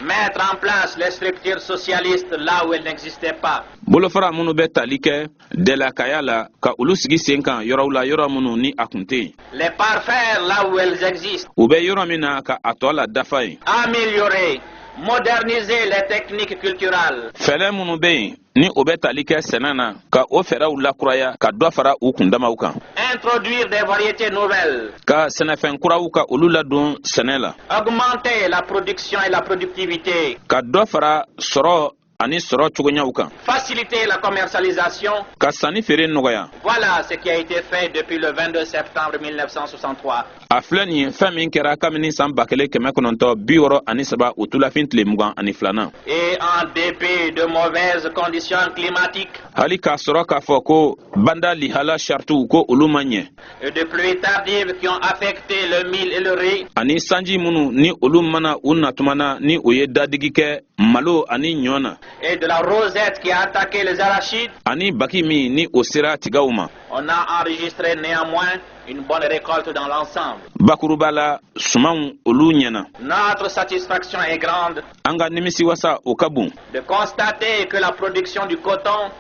Mettre en place les structures socialistes là où elles n'existaient pas. Bolofara minnu bɛ tali kɛ dɛlakaya la, ka olu sigi sen kan yɔrɔw la, yɔrɔ minnu ni a kun tɛ yen. Les parfaire là où elles existent. U bɛ yɔrɔ min na, ka a tɔ la dafa yen. Améliorer, moderniser les techniques culturales. Fɛɛrɛ minnu bɛ yen ni o bɛ tali kɛ sɛnɛ na, ka o fɛɛrɛw lakuraya, ka dɔ fara u kundamaw kan. Introduire des variétés nouvelles. Ka sɛnɛfɛn kuraw ka olu ladon sɛnɛ la. Augmenter la production et la productivité. Ka dɔ fara sɔrɔ ani sɔrɔ cogoɲaw kan. Faciliter la commercialisation. Ka sanni feere nɔgɔya. Voilà ce qui a été fait depuis le 22 septembre 1963. A filɛ nin ye, fɛn min kɛra kabini san 1963, o tulafin tile 22nan. Et en dépit de mauvaises conditions climatiques Hali k'a sɔrɔ k'a fɔ ko banda lihala saritiw ko olu ma ɲɛ et de pluies tardives qui ont affecté le mil et le riz, ani sanji minnu ni olu mana u natuma na, ni o ye dadigi kɛ malo ani ɲɔ na, et de la rosette qui a attaqué les arachides, ani baki min ni o sera tigaw ma, on a enregistré néanmoins une bonne récolte dans l'ensemble. Bakuruba la, sumanw olu ɲɛna. Notre satisfaction est grande An ka nimisiwasa o ka bon de constater que la production du coton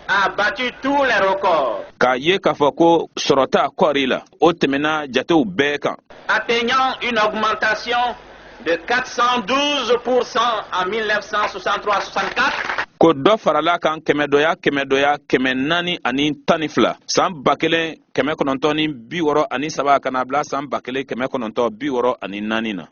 a battu tous les records, k'a ye k'a fɔ ko sɔrɔta kɔɔri la, o tɛmɛna jatew bɛɛ kan, atteignant une augmentation de 412% en 1963-64 ko dɔ farala kan kɛmɛdɔya kɛmɛdɔya 412 san 1963 ka na bila san 1964 na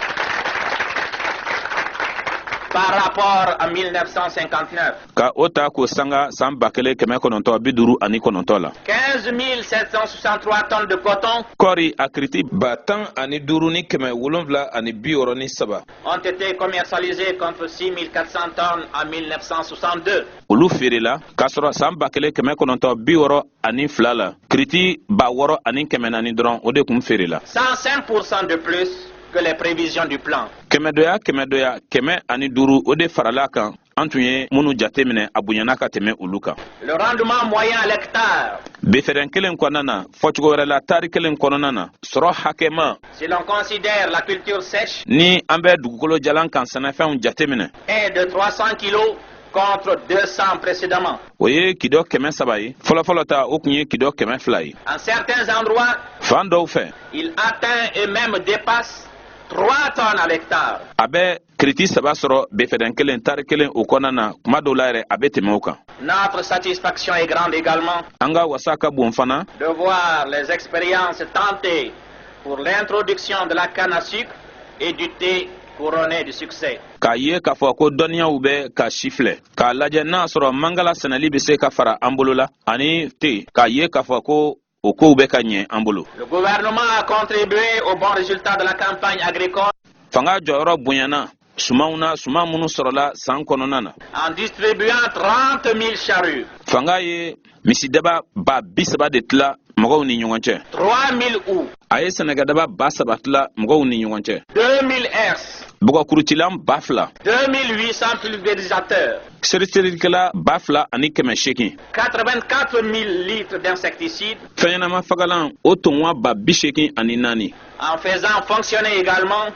par rapport à 1959. ka o ta k'o sanga san 1959 la. 15 763 tonnes de coton Kɔɔri a kiriti 15,763 ont été commercialisées contre 6 400 tonnes en 1962. olu feerela, k'a sɔrɔ san 1962 la, kiriti 6400 dɔrɔn o de kun feerela. 105% de plus que les prévisions du plan. Kɛmɛdɔya kɛmɛdɔya 105 o de farala kan, an tun ye minnu jate minɛ, a bonyana ka tɛmɛ olu kan. Le rendement moyen à l'hectare, Befɛrɛn kelen kɔnɔna na, fɔcogo wɛrɛ la, tari kelen kɔnɔna na, sɔrɔ hakɛma, si l'on considère la culture sèche, ni an bɛ dugukolo jalan kan sɛnɛfɛnw jate minɛ, est de 300 kilos contre 200 précédemment. o ye kidɔ 300 ye. Fɔlɔfɔlɔ ta, o tun ye kidɔ 200 ye. En certains endroits, Fan dɔw fɛ, il atteint et même dépasse 3 tonnes à l'hectare. a bɛ kiriti 3 sɔrɔ befɛrɛn kelen, tari kelen o kɔnɔna na. Kuma dɔw la yɛrɛ, a bɛ tɛmɛ o kan. Notre satisfaction est grande également An ka wasa ka bon fana de voir les expériences tentées pour l'introduction de la canne à sucre et du thé couronnées de succès. k'a ye k'a fɔ ko dɔnniyaw bɛ ka si filɛ k'a lajɛ n'a sɔrɔ mangala sɛnɛli bɛ se ka fara an bolo la ani te, k'a ye k'a fɔ ko o kow bɛ ka ɲɛ an bolo. Le gouvernement a contribué au bon résultat de la campagne agricole Fanga jɔyɔrɔ bonyana sumanw na, suman minnu sɔrɔla san kɔnɔna na, en distribuant 30 000 charrues, Fanga ye misidaba 30 000 de tila mɔgɔw ni ɲɔgɔn cɛ, 3 000 houes, a ye sɛnɛkɛdaba 3000 tila mɔgɔw ni ɲɔgɔn cɛ, 2 000 herses, bɔgɔkurucilan 2000, 2 800 pulvérisateurs, seriserikɛla 2800, 84 000 litres d'insecticides, fɛnɲɛnama fagalan o tɔnwa 84 000, en faisant fonctionner également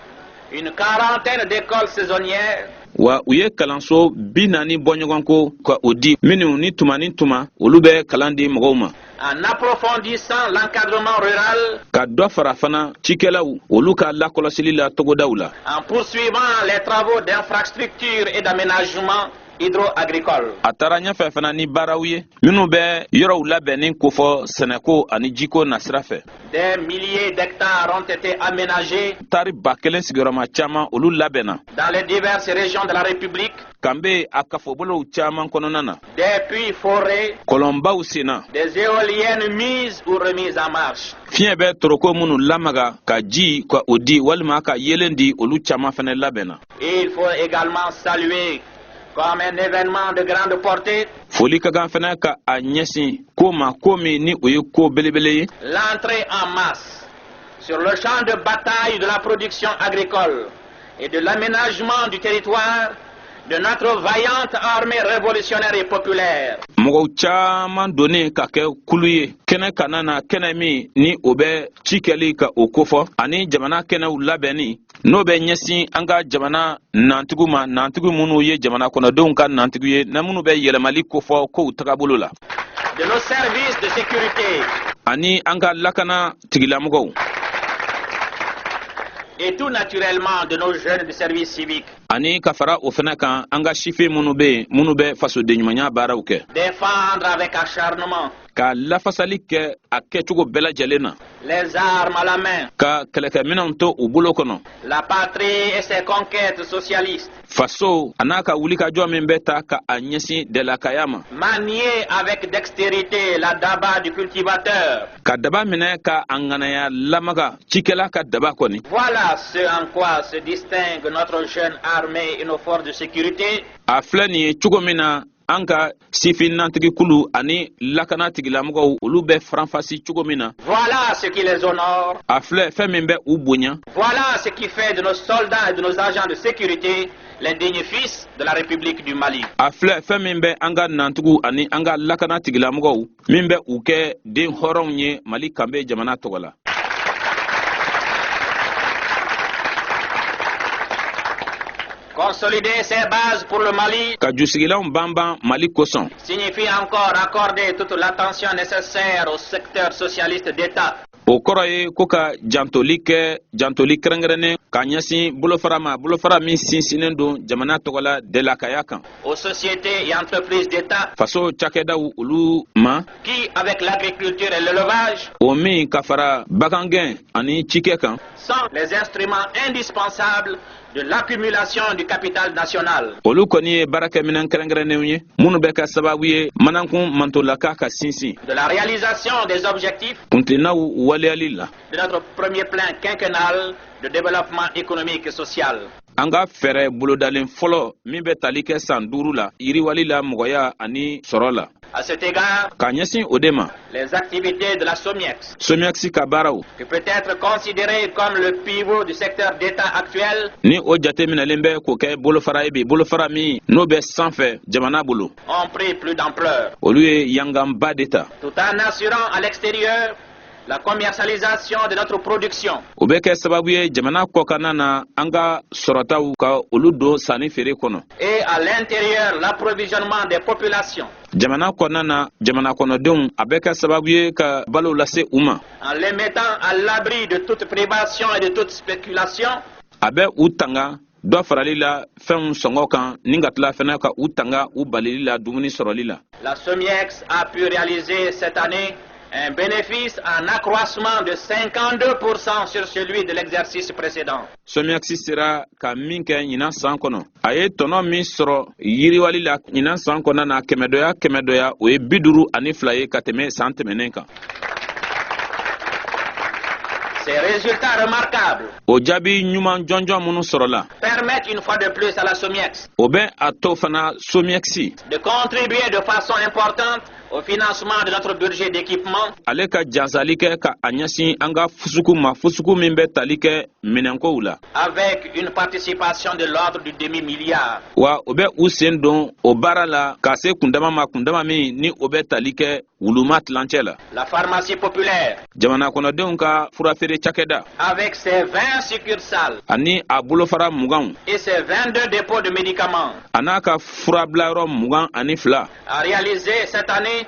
une quarantaine d'écoles saisonnières Wa u ye kalanso 40 bɔ ɲɔgɔn ko ka o di minnu ni tuma ni tuma olu bɛ kalan di mɔgɔw ma, en approfondissant l'encadrement rural, ka dɔ fara fana cikɛlaw olu ka lakɔlɔsili la togodaw la, en poursuivant les travaux d'infrastructure et d'aménagement hydro-agricole. A taara ɲɛfɛ fana ni baaraw ye minnu bɛ yɔrɔw labɛnni kofɔ sɛnɛko ani jiko nasira fɛ. Des milliers d'hectares ont été aménagés Tari 1000 sigiyɔrɔma caman olu labɛnna dans les diverses régions de la République, kanbe a kafobolow caman kɔnɔna na, des puits forés, kɔlɔnbaw senna, des éoliennes mises ou remises en marche. Fiɲɛ bɛ toroko minnu lamaga ka ji ka o di walima ka yelen di, olu caman fɛnɛ labɛnna. Et il faut également saluer Comme un événement de grande portée. Foli ka kan fana ka a ɲɛsin ko ma, ko min ni o ye ko belebele ye. L'entrée en masse sur le champ de bataille de la production agricole et de l'aménagement du territoire de notre vaillante armée révolutionnaire et populaire. Mɔgɔw caman donnen ka kɛ kulu ye kɛnɛ kana na, kɛnɛ min ni o bɛ ci kɛli ka o kofɔ ani jamana kɛnɛw labɛnni, n'o bɛ ɲɛsin an ka jamana nantigiw ma, nantigiw minnu ye jamana kɔnɔdenw ka nantigiw ye, na minnu bɛ yɛlɛmali kofɔ kow tagabolo la. De nos services de sécurité. Ani an ka lakana tigilamɔgɔw. Et tout naturellement de nos jeunes de service civique. Ani ka fara o fana kan, an ka sifin minnu bɛ yen, minnu bɛ fasodenɲumanya baaraw kɛ. Défendre avec acharnement. Ka lafasali kɛ a kɛcogo bɛɛ lajɛlen na. Les armes à la main. Ka kɛlɛkɛminɛnw to u bolo kɔnɔ. La patrie et ses conquêtes socialistes. Faso a n'a ka wulikajɔ min bɛ ta ka a ɲɛsin dɛlakaya ma. Manier avec dextérité la daba du cultivateur. Ka daba minɛ ka a ŋanaya lamaga, cikɛla ka daba kɔni. Voilà ce en quoi se distingue notre jeune armée et nos forces de sécurité. A filɛ nin ye cogo min na, an ka sifin nantigikulu ani lakana tigilamɔgɔw, olu bɛ faranfasi cogo min na. Voilà ce qui les honore. A filɛ fɛn min bɛ u bonya. Voilà ce qui fait de nos soldats et de nos agents de sécurité les dignes fils de la République du Mali. A filɛ fɛn min bɛ an ka nantigiw ani an ka lakana tigilamɔgɔw, min bɛ u kɛ den hɔrɔnw ye Mali kanbe jamana tɔgɔ la. Consolider ces bases pour le Mali Ka jusigilanw banban Mali kosɔn signifie encore accorder toute l'attention nécessaire au secteur socialiste d'État. O kɔrɔ ye ko ka jantoli kɛ, jantoli kɛrɛnkɛrɛnnen ka ɲɛsin bolofara ma, bolofara min sinsinnen don jamana tɔgɔ la dɛlakaya kan. Aux sociétés et entreprises d'État Faso cakɛdaw, olu ma qui, avec l'agriculture et l'élevage, o min ka fara bagangɛn ani cikɛ kan, sont les instruments indispensables de l'accumulation du capital national. Olu kɔni ye baarakɛminɛn kɛrɛnkɛrɛnnenw ye minnu bɛ kɛ sababu ye manankun mantolaka ka sinsin. De la réalisation des objectifs Kuntilennaw waleyali la de notre premier plan quinquennal de développement économique et social. An ka fɛɛrɛ bolodalen fɔlɔ min bɛ tali kɛ san 5 la, yiriwali la, mɔgɔya ani sɔrɔ la. À cet égard, Ka ɲɛsin o de ma, les activités de la SOMIEX, SOMIEX ka baaraw, qui peut être considérée comme le pivot du secteur d'État actuel, ni o jateminɛlen bɛ k'o kɛ bolofara ye bi, bolofara min n'o bɛ sanfɛ jamana bolo, ont pris plus d'ampleur, olu ye yanganba de ta. Tout en assurant à l'extérieur la commercialisation de notre production. O bɛ kɛ sababu ye jamana kɔkanna na, an ka sɔrɔtaw ka olu don sanni feere kɔnɔ. Et à l'intérieur l'approvisionnement des populations. Jamana kɔnɔna na, jamana kɔnɔdenw, a bɛ kɛ sababu ye ka balo lase u ma. En les mettant à l'abri de toute privation et de toute spéculation, A bɛ u tanga dɔ farali la fɛnw sɔngɔ kan, ni ka tila fɛnɛ ka u tanga u balili la dumuni sɔrɔli la. La SOMIEX a pu réaliser cette année un bénéfice en accroissement de 52% sur celui de l'exercice précédent. SOMIEX sera ka min kɛ ɲinan san kɔnɔ, a ye tɔnɔ min sɔrɔ yiriwali la ɲinan san kɔnɔna na, kɛmɛdɔya kɛmɛdɔya, o ye 52 ye ka tɛmɛ san tɛmɛnen kan. Ces résultats remarquables O jaabi ɲuman jɔnjɔn minnu sɔrɔla permettent une fois de plus à la SOMIEX o bɛ a to fana SOMIEX de contribuer de façon importante au financement de notre budget d'équipement ale ka jansali kɛ ka a ɲɛsin an ka fusuku ma, fusuku min bɛ tali kɛ minɛnkow la, avec une participation de l'ordre du demi-milliard. Wa o bɛ u sen don o baara la ka se kundama ma, kundama min ni o bɛ tali kɛ wuluma tilancɛ la. La pharmacie populaire, Jamana kɔnɔdenw ka furafeere cakɛda, avec ses 20 succursales ani a bolofara 20 et ses 22 dépôts de médicaments, a n'a ka furabilayɔrɔ 22, a réalisé cette année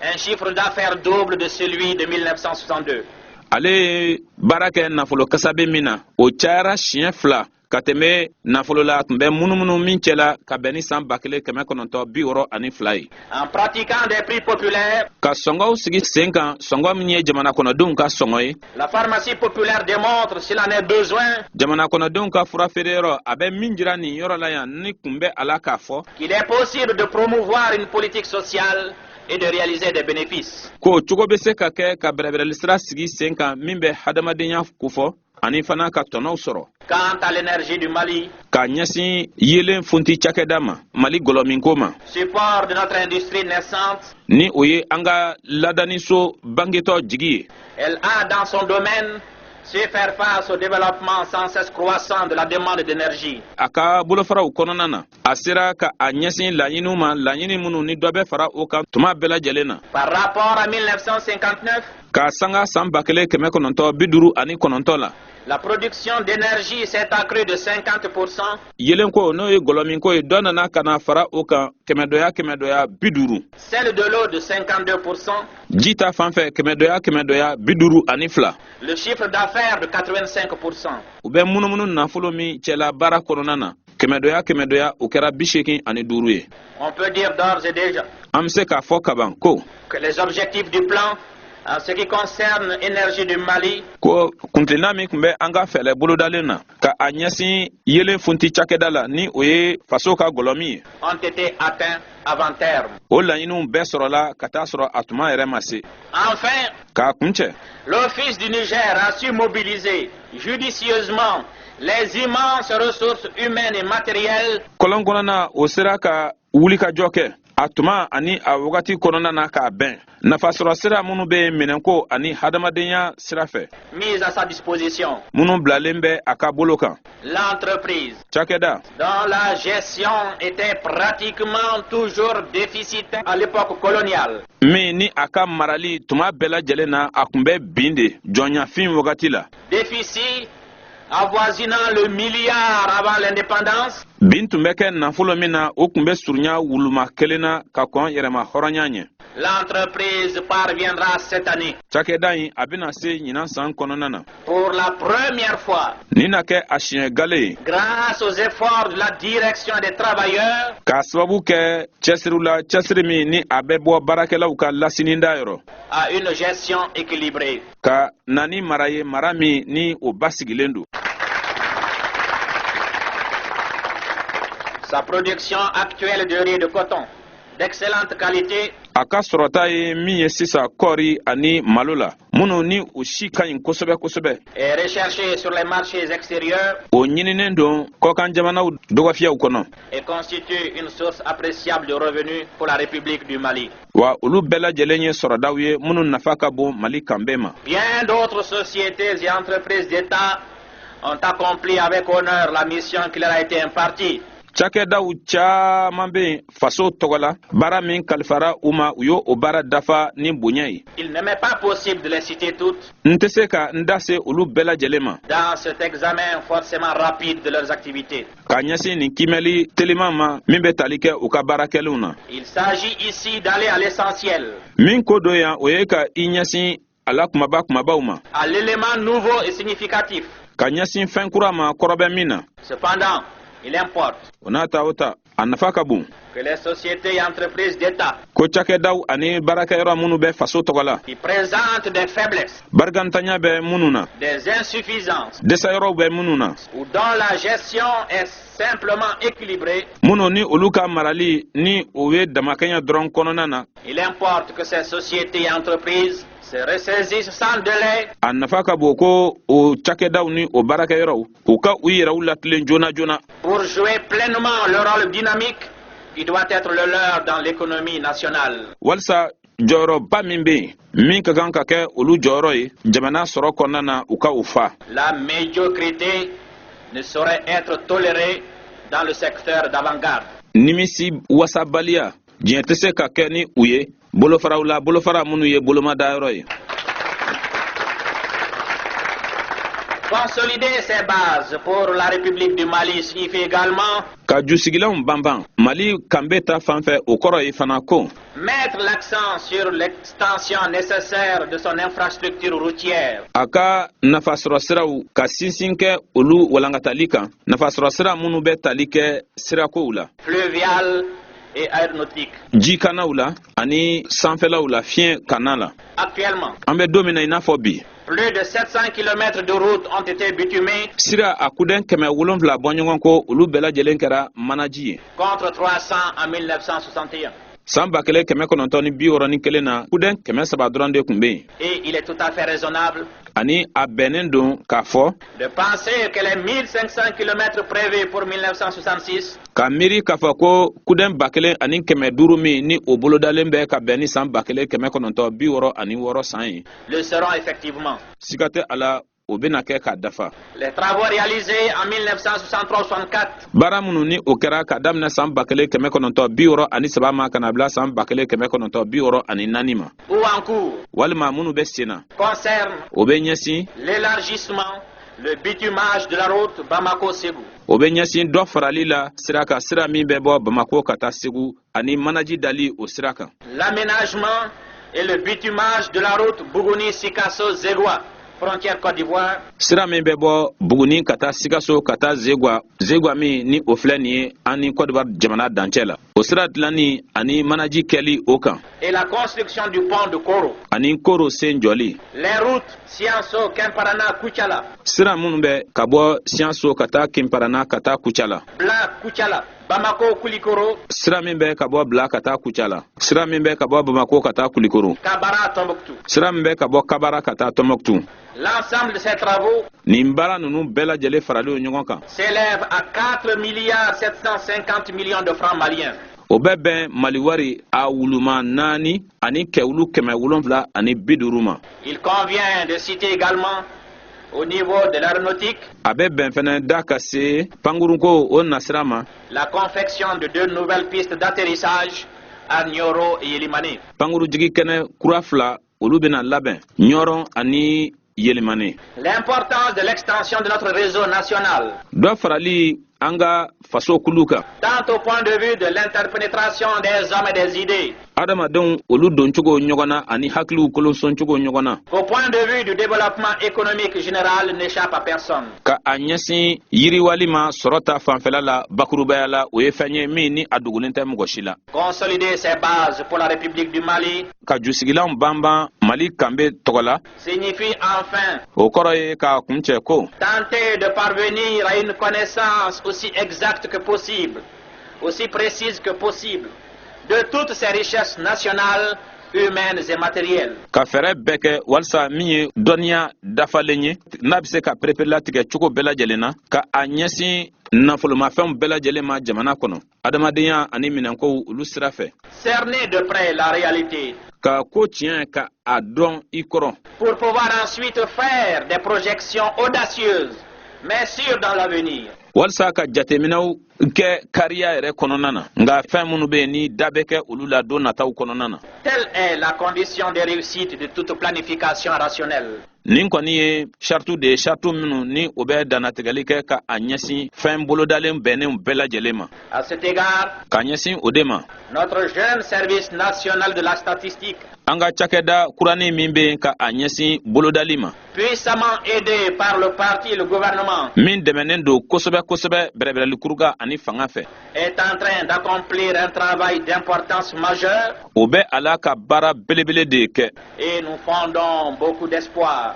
un chiffre d'affaires double de celui de 1962. Ale ye baara kɛ nafolo kasabe min na, o cayara siɲɛ fila ka tɛmɛ nafolo la a tun bɛ munumunu min cɛ la ka bɛn ni san 1962 ye. En pratiquant des prix populaires, Ka sɔngɔw sigi sen kan, sɔngɔ min ye jamana kɔnɔdenw ka sɔngɔ ye, la pharmacie populaire démontre, s'il en est besoin, jamana kɔnɔdenw ka furafeereyɔrɔ, a bɛ min jira nin yɔrɔ la yan ni kun bɛ a la k'a fɔ qu'il est possible de promouvoir une politique sociale et de réaliser des bénéfices. Ko cogo bɛ se ka kɛ ka bɛrɛbɛrɛli sira sigi sen kan min bɛ hadamadenya kofɔ Ani fana ka tɔnɔw sɔrɔ. Quant à l'énergie du Mali, k'a ɲɛsin yeelen funti cakɛda ma, Mali gɔlɔminko ma, support de notre industrie naissante, ni o ye an ka ladaniso bangetɔ jigi ye, elle a dans son domaine su faire face au développement sans cesse croissant de la demande d'énergie. A ka bolofaraw kɔnɔna na, a sera ka a ɲɛsin laɲiniw ma, laɲini minnu ni dɔ bɛ fara o kan tuma bɛɛ lajɛlen na. Par rapport à 1959, k'a sanga san 1959 la, la production d'énergie s'est accrue de 50%, yelenko, n'o ye gɔlɔminko ye, dɔ nana ka na fara o kan kɛmɛdɔya kɛmɛdɔya 50, celle de l'eau de 52%, ji ta fan fɛ kɛmɛdɔya kɛmɛdɔya 52, le chiffre d'affaires de 85%. U bɛ munumunu nafolo min cɛla baara kɔnɔna na, kɛmɛdɔya kɛmɛdɔya, o kɛra 85 ye. On peut dire d'ores et déjà An bɛ se k'a fɔ kaban ko que les objectifs du plan en ce qui concerne l'énergie du Mali ko kuntilenna min tun bɛ an ka fɛɛrɛ bolodalen na ka a ɲɛsin yelen funti cakɛda la, ni o ye faso ka gɔlɔmi ye, ont été atteints avant terme. o laɲiniw bɛɛ sɔrɔla ka taa sɔrɔ a tuma yɛrɛ ma se. Enfin, K'a kuncɛ, l'Office du Niger a su mobiliser judicieusement les immenses ressources humaines et matérielles kɔlɔn kɔnɔna o sera ka wulikajɔ kɛ a tuma ani a wagati kɔnɔna na k'a bɛn nafasɔrɔ sira minnu bɛ yen minɛnko ani hadamadenya sira fɛ mises à sa disposition. minnu bilalen bɛ a ka bolo kan. L'entreprise, Cakɛda, dont la gestion était pratiquement toujours déficitaire à l'époque coloniale, min ni a ka marali tuma bɛɛ lajɛlen na a tun bɛ bin de jɔnyafin wagati la, déficit avoisinant le milliard avant l'indépendance, bin tun bɛ kɛ nafolo min na, o tun bɛ surunya wuluma kelen na ka kɔn yɛrɛma hɔrɔnya ɲɛ, l'entreprise parviendra cette année, cakɛda in a bɛna se ɲinan san kɔnɔna na, pour la première fois, nin na kɛ a siɲɛ gale ye, grâce aux efforts de la direction des travailleurs, k'a sababu kɛ cɛsiriw la, cɛsiri min ni a bɛ bɔ baarakɛlaw ka lasininda yɔrɔ, à une gestion équilibrée. ka na ni mara ye, mara min ni o basigilen don. Sa production actuelle de riz et de coton, d'excellente qualité, A ka sɔrɔta ye min ye sisan kɔɔri ani malo la, minnu ni u si ka ɲi kosɛbɛ kosɛbɛ, est recherchée sur les marchés extérieurs o ɲininen don kɔkan jamanaw dɔgɔfiyɛw kɔnɔ, et constitue une source appréciable de revenus pour la République du Mali. Wa olu bɛɛ lajɛlen ye sɔrɔdaw ye minnu nafa ka bon Mali kanbe ma. Bien d'autres sociétés et entreprises d'État ont accompli avec honneur la mission qui leur a été impartie. Cakɛdaw caaman be yen faso tɔgɔ la, baara min kalifara u ma, u y'o o baara dafa ni bonya ye. Il ne m'est pas possible de les citer toutes N tɛ se ka n da se olu bɛɛ lajɛlen ma dans cet examen forcément rapide de leurs activités. ka ɲɛsin nin kimɛli teliman ma min bɛ tali kɛ u ka baara kɛlenw na. Il s'agit ici d'aller à l'essentiel, Min ko don yan, o ye ka i ɲɛsin a la kumaba kumabaw ma, à l'élément nouveau et significatif. ka ɲɛsin fɛn kura ma kɔrɔ bɛ min na. Cependant, il importe O n'a ta o ta, a nafa ka bon que les sociétés et entreprises d'État ko cakɛdaw ani baarakɛyɔrɔ minnu bɛ faso tɔgɔ la, qui présentent des faiblesses, barikantanya bɛ minnu na, des insuffisances dɛsɛyɔrɔw bɛ minnu na, ou dont la gestion est simplement équilibrée, minnu ni olu ka marali ni o ye damakɛɲɛ dɔrɔn kɔnɔna na, il importe que ces sociétés et entreprises se ressaisissent sans délai a nafa ka bon ko o cakɛdaw ni o baarakɛyɔrɔw, u ka u yɛrɛw latilen joona joona pour jouer pleinement le rôle dynamique qui doit être le leur dans l'économie nationale. walisa jɔyɔrɔba min bɛ yen, min ka kan ka kɛ olu jɔyɔrɔ ye jamana sɔrɔ kɔnɔna na, u ka o fa. La médiocrité ne saurait être tolérée dans le secteur d'avant-garde. Nimisi wasabaliya, diɲɛ tɛ se ka kɛ ni u ye bolofaraw la, bolofara minnu ye bolomadayɔrɔ ye. Consolider ces bases pour la République du Mali signifie également Ka jusigilanw banban Mali kanbe ta fan fɛ, o kɔrɔ ye fana ko mettre l'accent sur l'extension nécessaire de son infrastructure routière, a ka nafasɔrɔsiraw ka sinsin kɛ olu walankatali kan, nafasɔrɔsira minnu bɛ tali kɛ sirakow la, fluviale et aéronautique. Jikanaw la ani sanfɛlaw la, fiɲɛ kana la. Actuellement, An bɛ don min na i n'a fɔ bi, plus de 700 km de routes ont été bitumées sira a kudɛn 700 bɔɲɔgɔn ko, olu bɛɛ lajɛlen kɛra manaji ye, contre 300 en 1961. San 1961 na, kudɛn 300 dɔrɔn de tun bɛ yen. Et il est tout à fait raisonnable Ani a bɛnnen don k'a fɔ de penser que les 1500 km prévus pour 1966 ka miiri k'a fɔ ko kudɛn 1500 min ni o bolodalen bɛ ka bɛn ni san 1966 san ye, le seront effectivement. siga tɛ a la, o bɛna kɛ k'a dafa. Les travaux réalisés en 1963-64 Baara minnu ni o kɛra ka daminɛ san 1963 ma ka na bila san 1964 ma, ou en cours walima minnu bɛ sen na, concernent o bɛ ɲɛsin l'élargissement, le bitumage de la route Bamako-Ségou, o bɛ ɲɛsin dɔ farali la sira kan, sira min bɛ bɔ Bamako ka taa Segu, ani manaji dali o sira kan, l'aménagement et le bitumage de la route Bougouni-Sikasso-Zégoua, frontière Côte d'Ivoire, sira min bɛ bɔ Buguni ka taa Sikaso ka taa Zegwa, Zegwa min ni o filɛ nin ye an ni Côte d'Ivoire jamana dancɛ la, o sira dilanni ani manaji kɛli o kan, et la construction du pont de Koro. ani Koro sen jɔli. Les routes Sianso-Kimparana-Koutiala, Sira minnu bɛ ka bɔ Siyanso ka taa Kinparana ka taa Kucala, Bla-Koutiala, Bamako-Koulikoro, sira min bɛ ka bɔ Bila ka taa Kucala, sira min bɛ ka bɔ Bamako ka taa Kulikoro, Kabara-Tombouctou. sira min bɛ ka bɔ Kabara ka taa Tɔnbɔkutu. L'ensemble de ces travaux Nin baara ninnu bɛɛ lajɛlen faralen ɲɔgɔn kan, s'élève à 4 milliards 750 millions de francs maliens. o bɛ bɛn Mali wari a wuluma naani ani kɛwulu 750 ma. Il convient de citer également, au niveau de l'aéronautique, A bɛ bɛn fɛnɛ da ka se pankurunko o nasira ma, la confection de deux nouvelles pistes d'atterrissage à Nioro et Yelimane. Pankurujigi kɛnɛ kura fila, olu bɛna labɛn Ɲɔrɔn ani Yelimane. L'importance de l'extension de notre réseau national, Dɔ farali an ka faso kulu kan, tant au point de vue de l'interpénétration des hommes et des idées, adamadenw olu doncogo ɲɔgɔn na ani hakiliw kolonsɔncogo ɲɔgɔn na, qu'au point de vue du développement économique général, n'échappe à personne. ka a ɲɛsin yiriwali ma sɔrɔ ta fanfɛla la, bakurubaya la, o ye fɛn ye min ni a dogolen tɛ mɔgɔ si la. Consolider ces bases pour la République du Mali Ka jusigilanw banban Mali kanbe tɔgɔ la, signifie enfin o kɔrɔ ye k'a kuncɛ ko tenter de parvenir à une connaissance aussi exacte que possible, aussi précise que possible, de toutes ces richesses nationales, humaines et matérielles. Ka fɛɛrɛ bɛɛ kɛ walisa min ye dɔnniya dafalen ye, n'a bɛ se ka pereperelatigɛ cogo bɛɛ lajɛlen na, ka a ɲɛsin nafolomafɛnw bɛɛ lajɛlen ma jamana kɔnɔ, adamadenya ani minɛnkow olu sira fɛ. Cerner de près la réalité Ka ko tiɲɛ ka a dɔn i kɔrɔ, pour pouvoir ensuite faire des projections audacieuses, mais sûres dans l'avenir. walisa ka jateminɛw kɛ kariya yɛrɛ kɔnɔna na, nka fɛn minnu bɛ yen ni da bɛ kɛ olu la don nataw kɔnɔna na. Telle est la condition de réussite de toute planification rationnelle. Nin kɔni ye saratu de ye, saratu minnu ni o bɛ dannatigɛli kɛ ka a ɲɛsin fɛn bolodalen bɛnnenw bɛɛ lajɛlen ma. À cet égard, Ka ɲɛsin o de ma, notre jeune service national de la statistique, an ka cakɛda kuranin min bɛ yen ka a ɲɛsin bolodali ma, puissamment aidé par le parti et le gouvernement, min dɛmɛnen don kosɛbɛ kosɛbɛ bɛrɛbɛrɛlikuruga ani fanga fɛ, est en train d'accomplir un travail d'importance majeure o bɛ a la ka baara belebele de kɛ. et nous fondons beaucoup d'espoir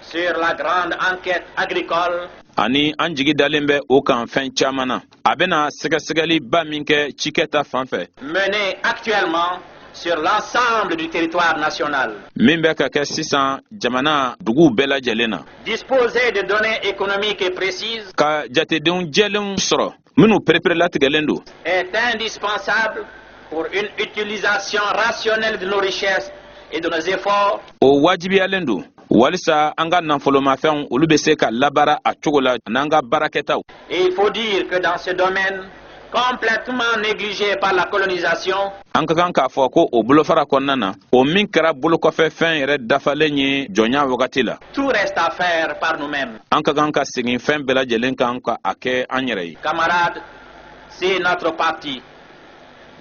sur la grande enquête agricole Ani an jigi dalen bɛ o kan fɛn caman na, a bɛna sɛgɛsɛgɛliba min kɛ cikɛ ta fan fɛ, menée actuellement sur l'ensemble du territoire national. min bɛ ka kɛ sisan jamana duguw bɛɛ lajɛlen na. Disposer de données économiques et précises Ka jatedenw jɛlenw sɔrɔ minnu pereperelatigɛlen don, est indispensable pour une utilisation rationnelle de nos richesses et de nos efforts o wajibiyalen don walisa an ka nafolomafɛnw olu bɛ se ka labaara a cogo la n'an ka baarakɛtaw. Et il faut dire que dans ce domaine, complètement négligé par la colonisation, An ka kan k'a fɔ ko o bolofara kɔnɔna na, o min kɛra bolokɔfɛ fɛn yɛrɛ dafalen ye jɔnya wagati la, tout reste à faire par nous-mêmes. an ka kan ka segin fɛn bɛɛ lajɛlen kan ka a kɛ an yɛrɛ ye. Camarades, si notre parti,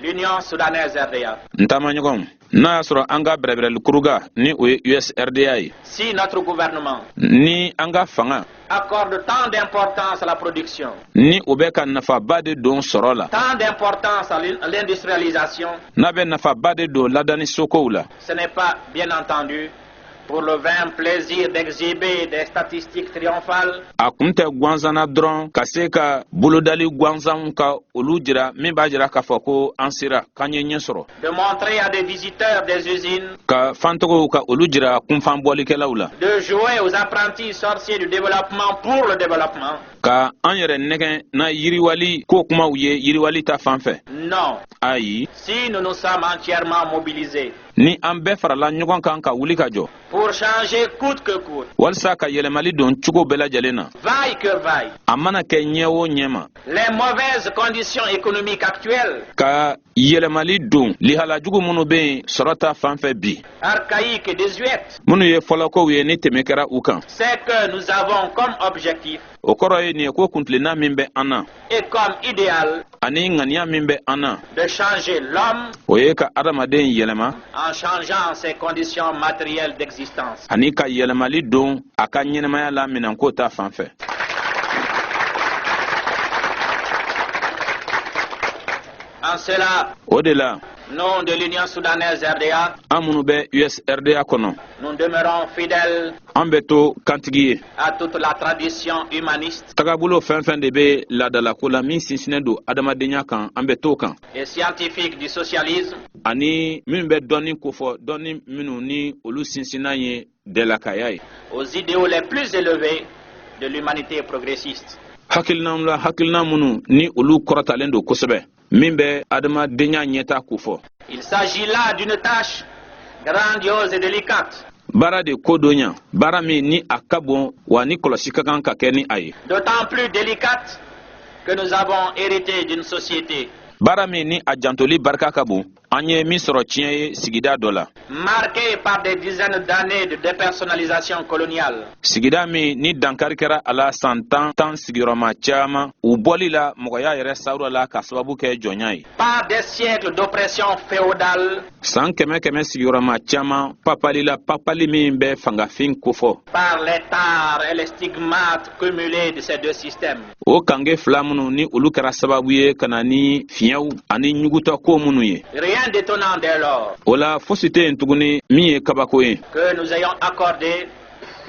l'Union soudanaise RDA, N taamaɲɔgɔnw, n'a y'a sɔrɔ an ka bɛrɛbɛrɛlikuruga ni o ye USRDA ye, si notre gouvernement ni an ka fanga accorde tant d'importance à la production, ni o bɛ ka nafaba de don sɔrɔ la, tant d'importance à l'industrialisation, n'a bɛ nafaba de don ladani sokow la, ce n'est pas, bien entendu, Pour le vain plaisir d'exhiber des statistiques triomphales. A kun tɛ gwansanna dɔrɔn ka se ka bolodali gwansanw ka olu jira min b'a jira k'a fɔ ko an sera k'an ye ɲɛ sɔrɔ. De montrer à des visiteurs des usines. Ka fantogow ka olu jira kunfanbɔlikɛlaw la. De jouer aux apprentis sorciers du développement pour le développement. Ka an yɛrɛ nɛgɛn na yiriwali ko kumaw ye yiriwali ta fan fɛ. Non. Ayi. Si nous nous sommes entièrement mobilisés. Ni an bɛɛ farala ɲɔgɔn kan ka wuli ka jɔ. Pour changer coûte que coûte. Walisa ka yɛlɛmali don cogo bɛɛ lajɛlen na. Vaille que vaille. A mana kɛ ɲɛ o ɲɛ ma. Les mauvaises conditions économiques actuelles. Ka yɛlɛmali don lihalajugu minnu bɛ yen sɔrɔ ta fan fɛ bi. Archaïques et désuètes. Minnu ye fɔlɔkow ye ni tɛmɛ kɛra u kan. C'est que nous avons comme objectif. O kɔrɔ ye nin ye ko kuntilenna min bɛ an na. Et comme idéal. Ani ŋaniya min bɛ an na. De changer l'homme. O ye ka adamaden yɛlɛma. En changeant ses conditions matérielles d'existence. Ani ka yɛlɛmali don a ka ɲɛnamaya la minɛnko ta fan fɛ. En cela, o de la, nous de l'Union soudanaise RDA, an minnu bɛ USRDA kɔnɔ, nous demeurons fidèles an bɛ to kantigi ye à toute la tradition humaniste tagabolo fɛn fɛn de bɛ laadalako la min sinsinnen don adamadenya kan, an bɛ t'o kan, et scientifique du socialisme, ani min bɛ dɔnni kofɔ, dɔnni minnu ni olu sinsinnan ye dɛlakaya ye, aux idéaux les plus élevés de l'humanité progressiste. Hakilinaw la, hakilina minnu ni olu kɔrɔtalen don kosɛbɛ, min bɛ adamadenya ɲɛta kofɔ. Il s'agit là d'une tâche grandiose et délicate. Baara de ko don ɲa, baara min ni a ka bon wa ni kɔlɔsi ka kan ka kɛ ni a ye. D'autant plus délicate que nous avons hérité d'une société Baara min ni a jantoli barika ka bon, an ye min sɔrɔ tiɲɛ ye sigida dɔ la, marquée par des dizaines d'années de dépersonnalisation coloniale. Sigida min ni dankari kɛra a la san tan tan sigiyɔrɔma caman u bɔli la mɔgɔya yɛrɛ sawura la ka sababu kɛ jɔnya ye, Par des siècles d'oppression féodale. San kɛmɛ kɛmɛ sigiyɔrɔma caman papali la, papali min bɛ fangafin kofɔ. Par les tares et les stigmates cumulés de ces deux systèmes. O kange fila minnu ni olu kɛra sababu ye ka na ni fiɲɛw ani ɲugutɔ minnu ye. Rien d'étonnant dès lors O la, fosi tɛ yen tuguni min ye kabako ye que nous ayons accordé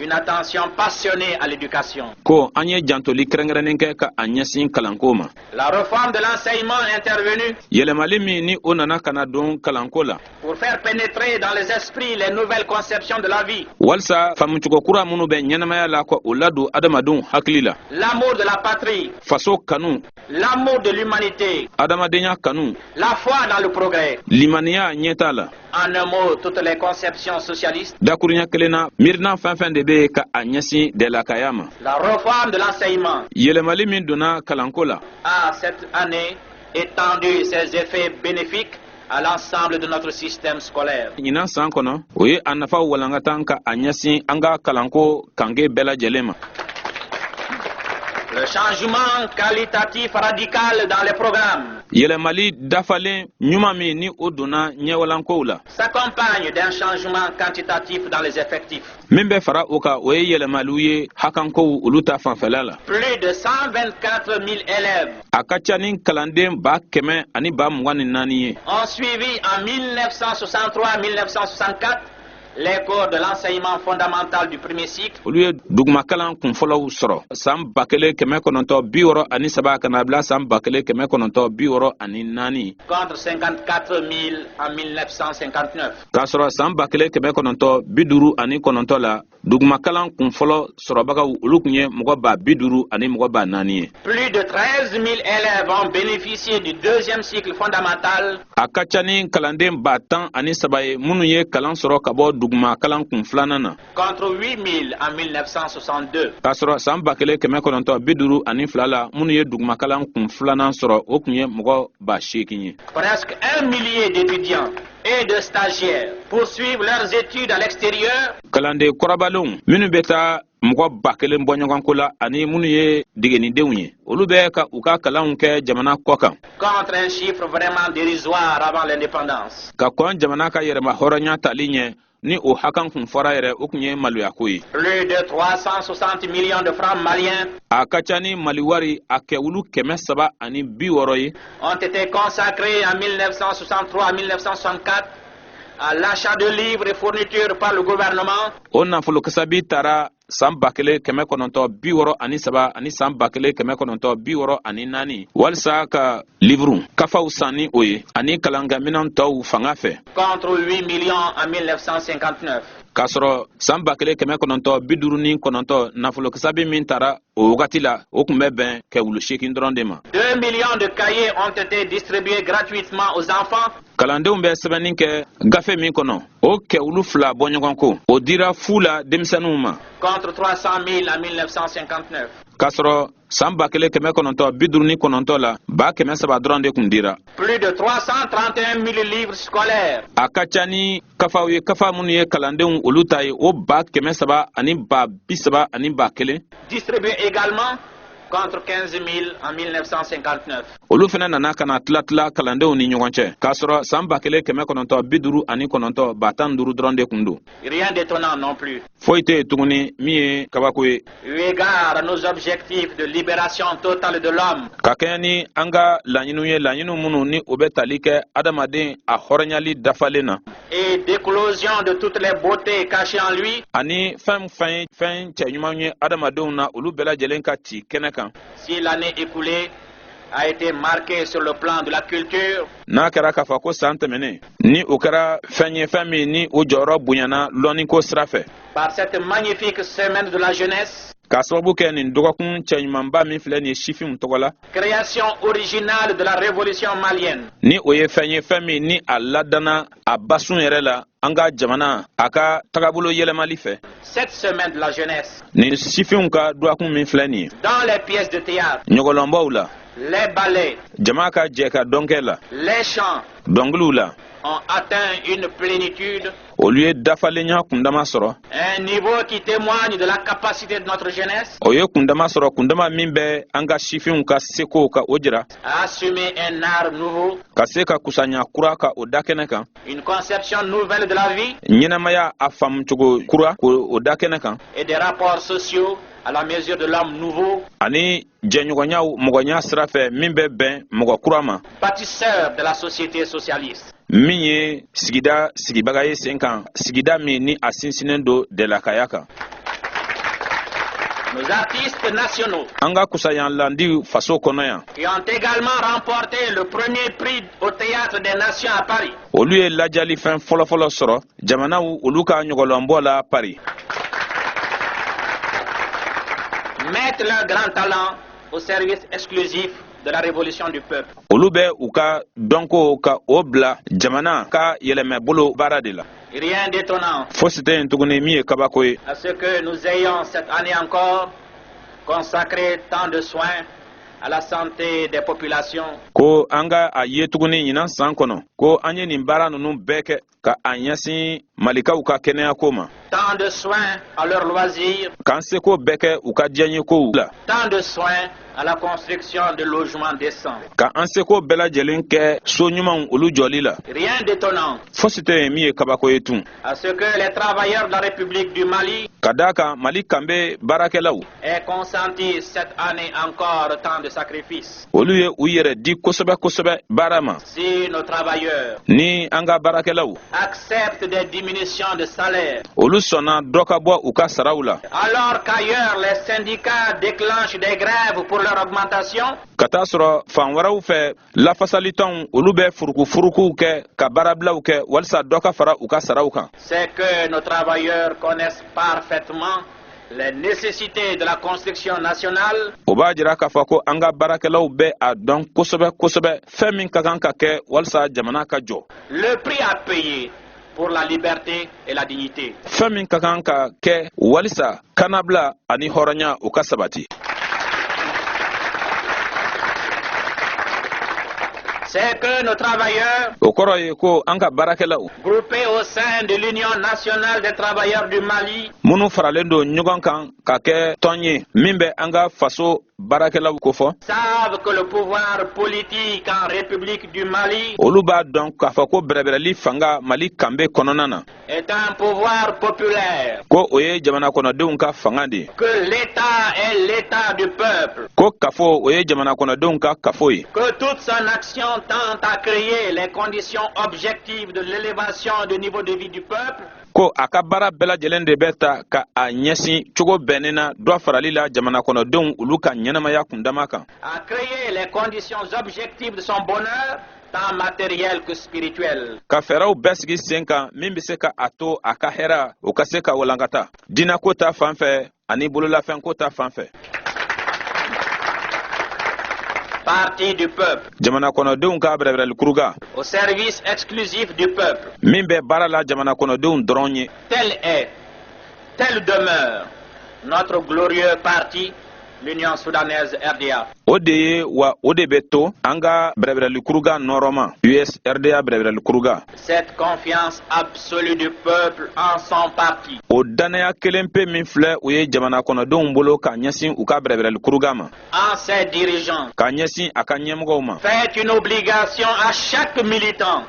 une attention passionnée à l'éducation. ko an ye jantoli kɛrɛnkɛrɛnnen kɛ ka a ɲɛsin kalanko ma. La réforme de l'enseignement intervenue Yɛlɛmali min ni o nana ka na don kalanko la pour faire pénétrer dans les esprits les nouvelles conceptions de la vie, walisa faamucogo kura minnu bɛ ɲɛnamaya la, ka o ladon adamadenw hakili la, l'amour de la patrie, faso kanu, l'amour de l'humanité, adamadenya kanu, la foi dans le progrès, limaniya ɲɛta la, en un mot, toutes les conceptions socialistes, Dakuruɲɛ kelen na, miirina fɛn fɛn de bɛ yen ka a ɲɛsin dɛlakaya ma, la réforme de l'enseignement yɛlɛmali min donna kalanko la a cette année étendu ses effets bénéfiques à l'ensemble de notre système scolaire. ɲinan san kɔnɔ, o ye a nafaw walankatan ka a ɲɛsin an ka kalanko kange bɛɛ lajɛlen ma. Le changement qualitatif radical dans les programmes Yɛlɛmali dafalen ɲuman min ni o donna ɲɛwalankow la s'accompagne d'un changement quantitatif dans les effectifs. min bɛ fara o kan, o ye yɛlɛmaliw ye hakankow olu ta fanfɛla la. Plus de 124 000 élèves A ka ca ni kalanden 124 000 ye ont suivi en 1963-1964 les cours de l'enseignement fondamental du premier cycle olu ye dugumakalan kunfɔlɔw sɔrɔ san 1963 ka na bila san 1964 contre 54 000 en 1959. K'a sɔrɔ san 1959 la, dugumakalan kunfɔlɔ sɔrɔbagaw olu tun ye mɔgɔ 50 000 ani mɔgɔ 4 000 ye. Plus de 13 000 élèves ont bénéficié du deuxième cycle fondamental A ka ca ni kalanden 13 000 ye minnu ye kalan sɔrɔ ka bɔ dugumakalan kun filanan na contre 8 000 en 1962. k'a sɔrɔ san 1952 la, minnu ye dugumakalan kun filanan sɔrɔ, o tun ye mɔgɔ 8 000 ye. Presque un millier d'étudiants et de stagiaires poursuivent leurs études à l'extérieur Kalanden kɔrɔbalenw minnu bɛ taa mɔgɔ 1000 bɔ ɲɔgɔnko la ani minnu ye degenidenw ye, olu bɛ ka u ka kalanw kɛ jamana kɔ kan contre un chiffre vraiment dérisoire avant l'indépendance. ka kɔn jamana ka yɛrɛma hɔrɔnya tali ɲɛ, ni o hakan kun fɔra yɛrɛ, o tun ye maloyako ye. Plus de 360 millions de francs maliens A ka ca ni Mali wari a kɛwulu 360 ye ont été consacrés en 1963-1964 à l'achat de livres et fournitures par le gouvernement. O nafolo kasabi tara san 1963 ani san 1964 walisa ka livuru kafaw san ni o ye ani kalankɛminɛn tɔw fanga fɛ. Contre 8 millions en 1959. K'a sɔrɔ san 1959, nafolo kasabi min tara o wagati la, o tun bɛ bɛn kɛwulu 8 dɔrɔn de ma. 2 millions de cahiers ont été distribués gratuitement aux enfants. Kalandenw bɛ sɛbɛnni kɛ gafe min kɔnɔ, o kɛwulu 2 bɔɲɔgɔn ko, o dira fu la denmisɛnninw ma. Contre 300 000 en 1959. K'a sɔrɔ san 1959 la, 300 000 dɔrɔn de tun dira. Plus de 331 000 livres scolaires. A ka ca ni kafaw ye, kafa minnu ye kalandenw olu ta ye, o 331 000. Distribués également contre 15 000 en 1959. Olu fana nana ka na tila tila kalandenw ni ɲɔgɔn cɛ, k'a sɔrɔ san 1959, 15 000 dɔrɔn de kun don. Rien d'étonnant non plus. Foyi tɛ yen tuguni min ye kabako ye. Eu égard à nos objectifs de libération totale de l'homme, Ka kɛɲɛ ni an ka laɲiniw ye, laɲiniw minnu ni o bɛ tali kɛ adamaden a hɔrɔnyali dafalen na, et d'éclosion de toutes les beautés cachées en lui, ani fɛn fɛn ye fɛn cɛɲumanw ye adamadenw na, olu bɛɛ lajɛlen ka ci kɛnɛ kan, si l'année écoulée a été marquée sur le plan de la culture n'a kɛra k'a fɔ ko san tɛmɛnen ni o kɛra fɛn ye, fɛn min ni o jɔyɔrɔ bonyana lɔnniko sira fɛ, par cette magnifique semaine de la jeunesse, k'a sababu kɛ nin dɔgɔkun cɛɲumanba min filɛ nin ye sifinw tɔgɔ la, création originale de la révolution malienne, ni o ye fɛn ye, fɛn min ni a ladanna a basun yɛrɛ la an ka jamana a ka tagabolo yɛlɛmali fɛ, cette semaine de la jeunesse, nin sifinw ka dɔgɔkun min filɛ nin ye, dans les pièces de théâtre, ɲɔgɔlɔnbaw la, les ballets, jama ka jɛ ka dɔnkɛ la, les chants dɔnkiliw la, ont atteint une plénitude, olu ye dafalenya kundama sɔrɔ, un niveau qui témoigne de la capacité de notre jeunesse o ye kundama sɔrɔ, kundama min bɛ an ka sifinw ka sekow ka o jira, à assumer un art nouveau, ka se ka kusanya kura ka o da kɛnɛ kan, une conception nouvelle de la vie ɲɛnamaya a faamucogo kura k'o o da kɛnɛ kan, et des rapports sociaux à la mesure de l'homme nouveau, ani jɛɲɔgɔnyaw mɔgɔnya sira fɛ min bɛ bɛn mɔgɔ kura ma, bâtisseur de la société socialiste. Min ye sigida sigibaga ye sen kan, sigida min ni a sinsinnen don dɛlakaya kan. Nos artistes nationaux An ka kusayanlandi faso kɔnɔ yan, qui ont également remporté le premier prix au Théâtre des Nations à Paris, olu ye lajalifɛn fɔlɔfɔlɔ sɔrɔ jamanaw olu ka ɲɔgɔlɔnbɔ la Paris, mettent leur grand talent au service exclusif de la révolution du peuple. Olu bɛ u ka dɔnko ka o bila jamana ka yɛlɛmɛbolo baara de la. Rien d'étonnant Fosi tɛ yen tuguni min ye kabako ye à ce que nous ayons cette année encore consacré tant de soins à la santé des populations, ko an ka a ye tuguni ɲinan san kɔnɔ ko an ye nin baara ninnu bɛɛ kɛ ka a ɲɛsin Malikaw ka kɛnɛyako ma, tant de soins à leurs loisirs, k'an seko bɛɛ kɛ u ka diyaɲɛkow la, tant de soins à la construction de logements décents. ka an seko bɛɛ lajɛlen kɛ so ɲumanw olu jɔli la. Rien d'étonnant Fosi tɛ yen min ye kabako ye tun à ce que les travailleurs de la République du Mali ka daa kan Mali kanbe baarakɛlaw aient consenti cette année encore tant de sacrifices. olu ye u yɛrɛ di kosɛbɛ kosɛbɛ baara ma. Si nos travailleurs Ni an ka baarakɛlaw acceptent des diminutions de salaire, olu sɔnna dɔ ka bɔ u ka saraw la, alors qu'ailleurs les syndicats déclenchent des grèves pour leur augmentation, ka taa sɔrɔ fan wɛrɛw fɛ lafasalitɔnw olu bɛ furukufurukuw kɛ ka baarabilaw kɛ walisa dɔ ka fara u ka saraw kan, c'est que nos travailleurs connaissent parfaitement les nécessités de la construction nationale o b'a jira k'a fɔ ko an ka baarakɛlaw bɛ a dɔn kosɛbɛ kosɛbɛ fɛn min ka kan ka kɛ walisa jamana ka jɔ, le prix à payer pour la liberté et la dignité. fɛn min ka kan ka kɛ walisa kannabila ani hɔrɔnya o ka sabati. C'est que nos travailleurs, O kɔrɔ ye ko an ka baarakɛlaw, groupés au sein de l'Union nationale des travailleurs du Mali, minnu faralen don ɲɔgɔn kan ka kɛ tɔn ye min bɛ an ka faso baarakɛlaw kofɔ, savent que le pouvoir politique en République du Mali olu b'a dɔn k'a fɔ ko bɛrɛbɛrɛli fanga Mali kanbe kɔnɔna na, est un pouvoir populaire, ko o ye jamana kɔnɔdenw ka fanga de ye, que l'État est l'État du peuple, ko kafo o ye jamana kɔnɔdenw ka kafo ye, que toute son action tend à créer les conditions objectives de l'élévation du niveau de vie du peuple. Ko a ka baara bɛɛ lajɛlen de bɛ ta ka a ɲɛsin cogo bɛnnen na dɔ farali la jamana kɔnɔdenw olu ka ɲɛnamaya kundama kan. À créer les conditions objectives de son bonheur, tant matériel que spirituel. Ka fɛɛrɛw bɛɛ sigi sen kan min bɛ se ka a to a ka hɛrɛ o ka se ka walankata diinako ta fan fɛ ani bololafɛnko ta fan fɛ. Parti du peuple. Jamana kɔnɔdenw ka bɛrɛbɛrɛlikuruga. Au service exclusif du peuple. Min bɛ baara la jamana kɔnɔdenw dɔrɔn ye. Tel est, tel demeure notre glorieux parti, l'Union soudanaise RDA. O de ye wa o de bɛ to an ka bɛrɛbɛrɛlikuruga nɔrɔma, USRDA bɛrɛbɛrɛlikuruga. Cette confiance absolue du peuple en son parti. O dannaya kelen pe min filɛ o ye jamana kɔnɔdenw bolo ka ɲɛsin u ka bɛrɛbɛrɛlikuruga ma. En ses dirigeants. Ka ɲɛsin a ka ɲɛmɔgɔw ma. Fait une obligation à chaque militant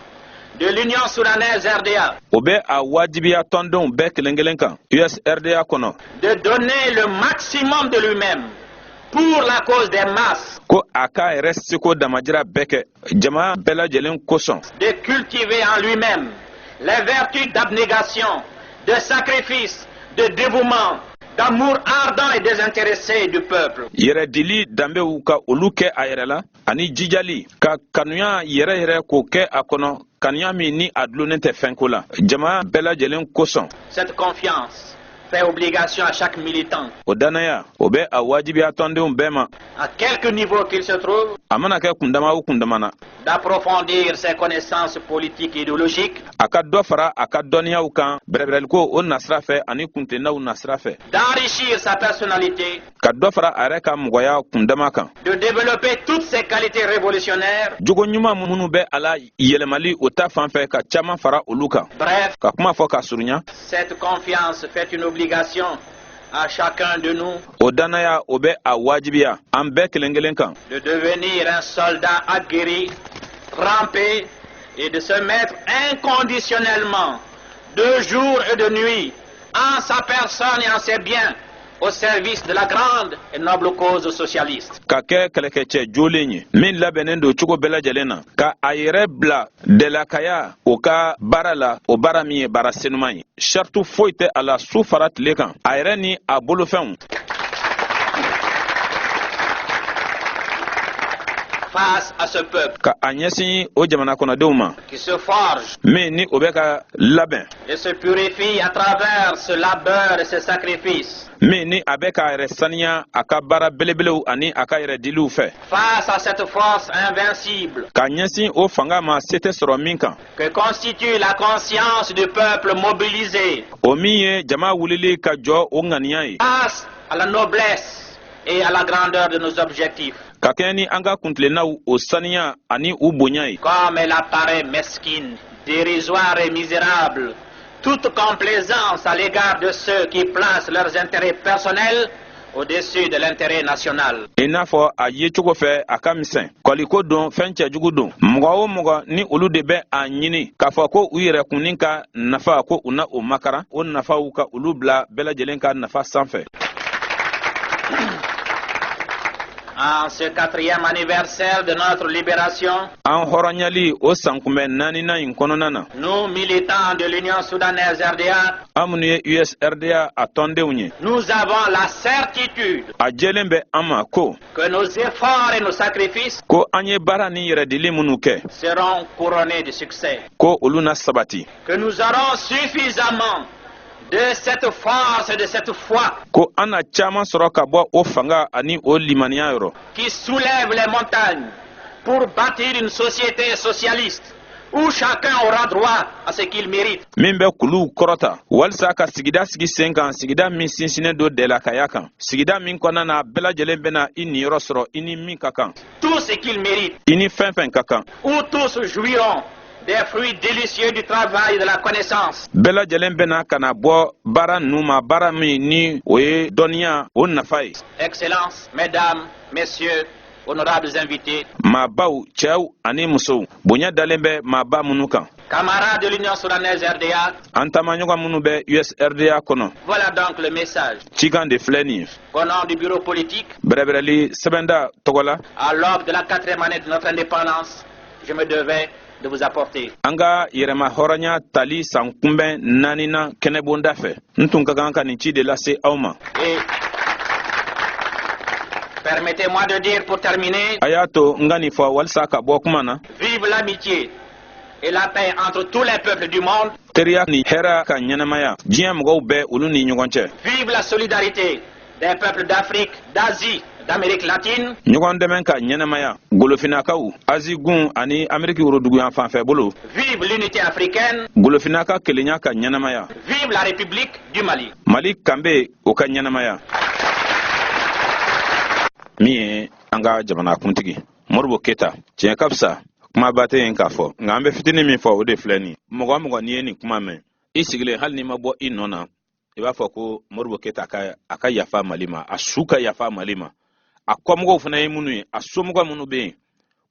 de l'Union soudanaise RDA. O bɛ a wajibiya tɔndenw bɛɛ kelen kelen kan USRDA kɔnɔ. De donner le maximum de lui-même pour la cause des masses. Ko a k'a yɛrɛ seko damajira bɛɛ kɛ jama bɛɛ lajɛlen kosɔn. De cultiver en lui-même les vertus d'abnégation, de sacrifice, de dévouement, d'amour ardent et désintéressé du peuple. Yɛrɛdili danbew ka olu kɛ a yɛrɛ la ani jijali ka kanuya yɛrɛ yɛrɛ k'o kɛ a kɔnɔ, kanuya min ni a dulonnen tɛ fɛnko la jama bɛɛ lajɛlen kosɔn. Cette confiance fait obligation à chaque militant. O dannaya o bɛ a wajibiya tɔndenw bɛɛ ma. À quelque niveau qu'il se trouve. A mana kɛ kundama o kundama na. D'approfondir ses connaissances politiques et idéologiques. A ka dɔ fara a ka dɔnniyaw kan bɛrɛbɛrɛliko o nasira fɛ ani kuntilennaw nasira fɛ. D'enrichir sa personnalité. Ka dɔ fara a yɛrɛ ka mɔgɔya kundama kan. De développer toutes ses qualités révolutionnaires. Jogo ɲuman minnu bɛ a la yɛlɛmali o ta fan fɛ ka caman fara olu kan. Bref. Ka kuma fɔ ka surunya. Cette confiance fait une obligation à chacun de nous. O dannaya o bɛ a wajibiya an bɛɛ kelen kelen kan. De devenir un soldat aguerri, trempé et de se mettre inconditionnellement, de jour et de nuit, en sa personne et en ses biens, au service de la grande et noble cause socialiste. Ka kɛ kɛlɛkɛcɛ jolen ye min labɛnnen don cogo bɛɛ lajɛlen na ka a yɛrɛ bila dɛlakaya o ka baara la, o baara min ye baara senuman ye, sartu foyi tɛ a la su fara tile kan, a yɛrɛ ni a bolofɛnw. Face à ce peuple. Ka a ɲɛsin o jamana kɔnɔdenw ma. Qui se forge. Min ni o bɛ ka labɛn. Et se purifie à travers ce labeur et ce sacrifice. Min ni a bɛ k'a yɛrɛ saniya a ka baara belebelew ani a ka yɛrɛ diliw fɛ. Face à cette force invincible. Ka ɲɛsin o fanga ma se tɛ sɔrɔ min kan. Que constitue la conscience du peuple mobilisé. O min ye jama wulili ka jɔ o ŋaniya ye. Face à la noblesse et à la grandeur de nos objectifs. Ka kɛɲɛ ni an ka kuntilennaw o saniya ani u bonya ye. Comme elle apparaît mesquine, dérisoire et misérable, toute complaisance à l'égard de ceux qui placent leurs intérêts personnels au-dessus de l'intérêt national. I n'a fɔ a ye cogo fɛ a ka misɛn, kɔliko don, fɛn cɛjugu don, mɔgɔ o mɔgɔ ni olu de bɛ a ɲini k'a fɔ ko u yɛrɛ kunni ka nafa ko u na o makaran o nafaw ka olu bila bɛɛ lajɛlen ka nafa sanfɛ. En ce quatrième anniversaire de notre libération, an hɔrɔnyali o sankunbɛn naaninan in kɔnɔna na, nous, militants de l'Union soudanaise RDA, an minnu ye USRDA a tɔndenw ye, nous avons la certitude a jɛlen bɛ an ma ko que nos efforts et nos sacrifices ko an ye baara ni yɛrɛdili minnu kɛ seront couronnés de succès, ko olu na sabati, que nous aurons suffisamment de cette force et de cette foi ko an na caman sɔrɔ ka bɔ o fanga ani o limaniya yɔrɔ qui soulève les montagnes pour bâtir une société socialiste où chacun aura droit à ce qu'il mérite. Min bɛ kuluw kɔrɔta walisa ka sigida sigi sen kan, sigida min sinsinnen don dɛlakaya kan, sigida min kɔnɔna na bɛɛ lajɛlen bɛna i niyɔrɔ sɔrɔ i ni min ka kan, tout ce qu'il mérite, i ni fɛn fɛn ka kan, où tous jouiront des fruits délicieux du travail et de la connaissance. Bɛɛ lajɛlen bɛna ka na bɔ baara ninnu ma, baara min ni o ye dɔnniya o nafa ye. Excellences, mesdames, messieurs, honorables invités, maabaw, cɛw ani musow, bonya dalen bɛ maaba minnu kan, camarades de l'Union soudanaise RDA, an taamaɲɔgɔn minnu bɛ USRDA kɔnɔ, voilà donc le message. Cikan de filɛ nin ye. Au nom du bureau politique, bɛrɛbɛrɛli sɛbɛnda tɔgɔ la, à l'aube de la quatrième année de notre indépendance, je me devais de vous apporter. An ka yɛrɛma hɔrɔnya tali san kunbɛn naaninan kɛnɛbonda fɛ, n tun ka kan ka nin ci de lase aw ma. Et permettez-moi de dire pour terminer, A y'a to n ka nin fɔ walisa ka bɔ kuma na. vive l'amitié et la paix entre tous les peuples du monde. Teriya ni hɛrɛ ka ɲɛnamaya diɲɛ mɔgɔw bɛɛ, olu ni ɲɔgɔn cɛ. Vive la solidarité des peuples d'Afrique, d'Asie, d'Amérique latine. Ɲɔgɔn dɛmɛ ka ɲɛnamaya golofinakaw, Azi gun ani Ameriki woroduguyan fanfɛ bolo. Vive l'unité africaine. Golofina ka kelenya ka ɲɛnamaya. Vive la République du Mali. Mali kanbe, o ka ɲɛnamaya. Min ye an ka jamana kuntigi Modibo Keyita, tiɲɛ ka fisa kumaba tɛ yen k'a fɔ, nka an bɛ fitinin min fɔ, o de filɛ nin. Mɔgɔ mɔgɔ n'i ye nin kuma mɛn, i sigilen, hali n'i ma bɔ i nɔ na, i b'a fɔ ko Modibo Keyita ka a ka yafa Mali ma, a su ka yafa Mali ma, a kɔmɔgɔw fana ye minnu ye, a somɔgɔ minnu bɛ yen,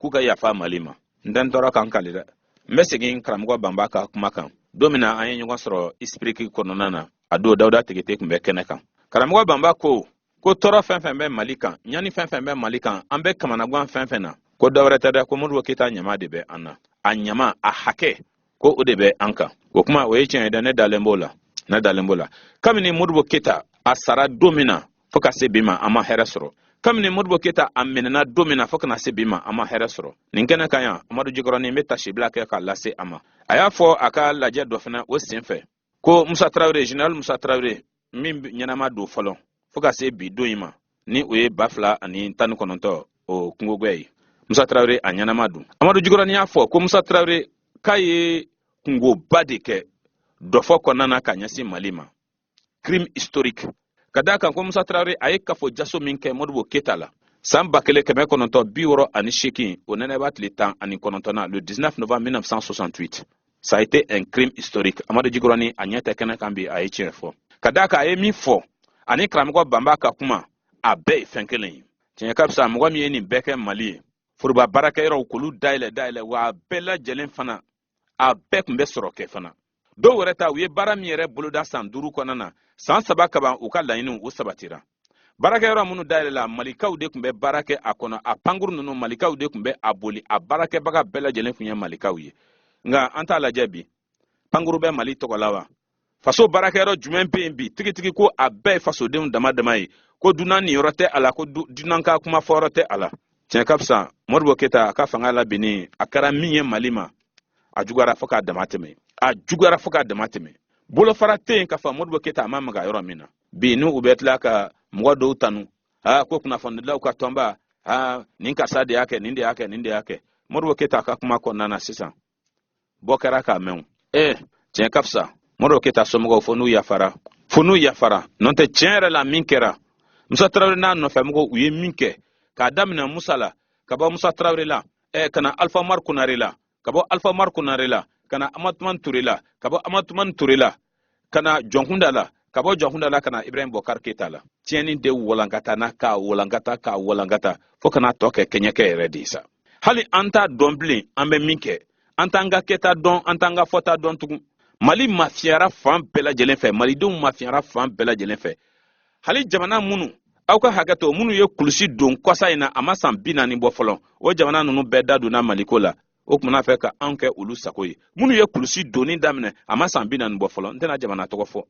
k'u ka yafa Mali ma. N tɛ n tɔɔrɔ k'an kali dɛ. N bɛ segin karamɔgɔ Banba ka kuma kan. Don min na an ye ɲɔgɔn sɔrɔ ISPRIC kɔnɔna na, a don Dawuda Tegete tun bɛ kɛnɛ kan. Karamɔgɔ Banba ko ko tɔɔrɔ fɛn fɛn bɛ Mali kan, ɲani fɛn fɛn bɛ Mali kan, an bɛ kamanagan fɛn fɛn na, ko dɔwɛrɛ tɛ dɛ, ko Modibo Keyita ɲama de bɛ an na, a ɲama, a hakɛ, ko o de bɛ an kan. O kuma, o ye tiɲɛ ye dɛ. Ne dalen b'o la, ne dalen b'o la. Kabini Modibo Keyita a sara don min na fo ka se bi ma, an ma hɛrɛ sɔrɔ. Kabini Modibo Keyita a minɛna don min na fo ka na se bi ma, an ma hɛrɛ sɔrɔ. Nin kɛnɛ kan yan, Amadu Jikɔrɔni, n bɛ tasibila kɛ k'a lase a ma. A y'a fɔ a ka lajɛ dɔ fana o sen fɛ ko Musa Tarawele, général Musa Tarawele min ɲɛnama don fɔlɔ fo ka se bi don in ma, ni o ye 2019 o kungogwɛ ye, Musa Tarawele a ɲɛnama don. Amadu Jikɔrɔni y'a fɔ ko Musa Tarawele k'a ye kungoba de kɛ dɔfɔ kɔnɔna na ka ɲɛsin Mali ma, crime historique, ka d'a kan ko Musa Tarawele a ye kafo jaso min kɛ Modibo Keyita la san 1968, o nɛnɛba tile 19 na, le 19 novembre 1968, ça a été un crime historique. Amadu Jikɔrɔni, a ɲɛ tɛ kɛnɛ kan bi, a ye tiɲɛ fɔ, ka d'a kan a ye min fɔ ani karamɔgɔ Banba ka kuma, a bɛɛ ye fɛn kelen ye. Tiɲɛ ka fisa, mɔgɔ min ye nin bɛɛ kɛ Mali ye, foroba baarakɛyɔrɔw k'olu dayɛlɛ dayɛlɛ, wa a bɛɛ lajɛlen fana, a bɛɛ tun bɛ sɔrɔ kɛ fana. Dɔw yɛrɛ ta, u ye baara min yɛrɛ boloda san 5 kɔnɔna na, san 3 kaban, u ka laɲiniw o sabatira. Baarakɛyɔrɔ minnu dayɛlɛla, malikaw de tun bɛ baara kɛ a kɔnɔ. A pankuru ninnu, malikaw de tun bɛ a boli, a baarakɛbaga bɛɛ lajɛlen tun ye malikaw ye. Nka an t'a lajɛ bi, pankuru bɛ Mali tɔgɔ la wa? Faso baarakɛyɔrɔ jumɛn bɛ yen bi tigitigi ko a bɛɛ ye fasodenw dama dama ye, ko dunan niyɔrɔ tɛ a la, ko dunan ka kuma fɔyɔrɔ tɛ a la? Tiɲɛ ka fisa, Modibo Keyita a ka fanga labinni, a kɛra min ye Mali ma, a juguyara fo k'a dama tɛmɛ, a juguyara fo k'a dama tɛmɛ. Bolofara tɛ yen k'a fɔ Modibo Keyita a ma maga yɔrɔ min na. Bi n'u bɛ tila ka mɔgɔ dɔw tanu, aa, ko kunnafonidilaw ka tɔnba, aa, nin karisa de y'a kɛ, nin de y'a kɛ, nin de y'a kɛ. Modibo Keyita ka kuma kɔnɔna na sisan, bɔ kɛra k'a mɛn. Ee, tiɲɛ ka fisa, Modibo Keyita somɔgɔw, fo n'u yafara, fo n'u yafara. N'o tɛ, tiɲɛ yɛrɛ la, min kɛra Musa Tarawele n'a nɔfɛmɔgɔw, u ye min kɛ k'a daminɛ Musa la, ka bɔ Musa Tarawele la ka na Alpha Umaru Konare la, ka bɔ Alpha Umaru Konare la ka na Amatumani Ture la, ka bɔ Amatumani Ture la ka na Jɔnkunda la, ka bɔ Jɔnkunda la ka na Ibrahim Bɔkari Keyita la, tiɲɛni de walankata na k'a walankata k'a walankata fo ka na tɔ kɛ kɛɲɛkɛ yɛrɛ de ye sa. Hali an t'a dɔn bilen an bɛ min kɛ, an t'an ka kɛta dɔn, an t'an ka fɔta dɔn tugun. Mali mafiyara fan bɛɛ lajɛlen fɛ, malidenw mafiyara fan bɛɛ lajɛlen fɛ. Hali jamana minnu, aw ka hakɛ to, minnu ye kulusi don kɔsa in na, a ma san 40 bɔ fɔlɔ, o jamana ninnu bɛɛ da donna Maliko la. O kumana fɛ ka anw kɛ olu sago ye. Minnu ye kulusi donni daminɛ, a ma san 40 bɔ fɔlɔ, n tɛna jamana tɔgɔ fɔ,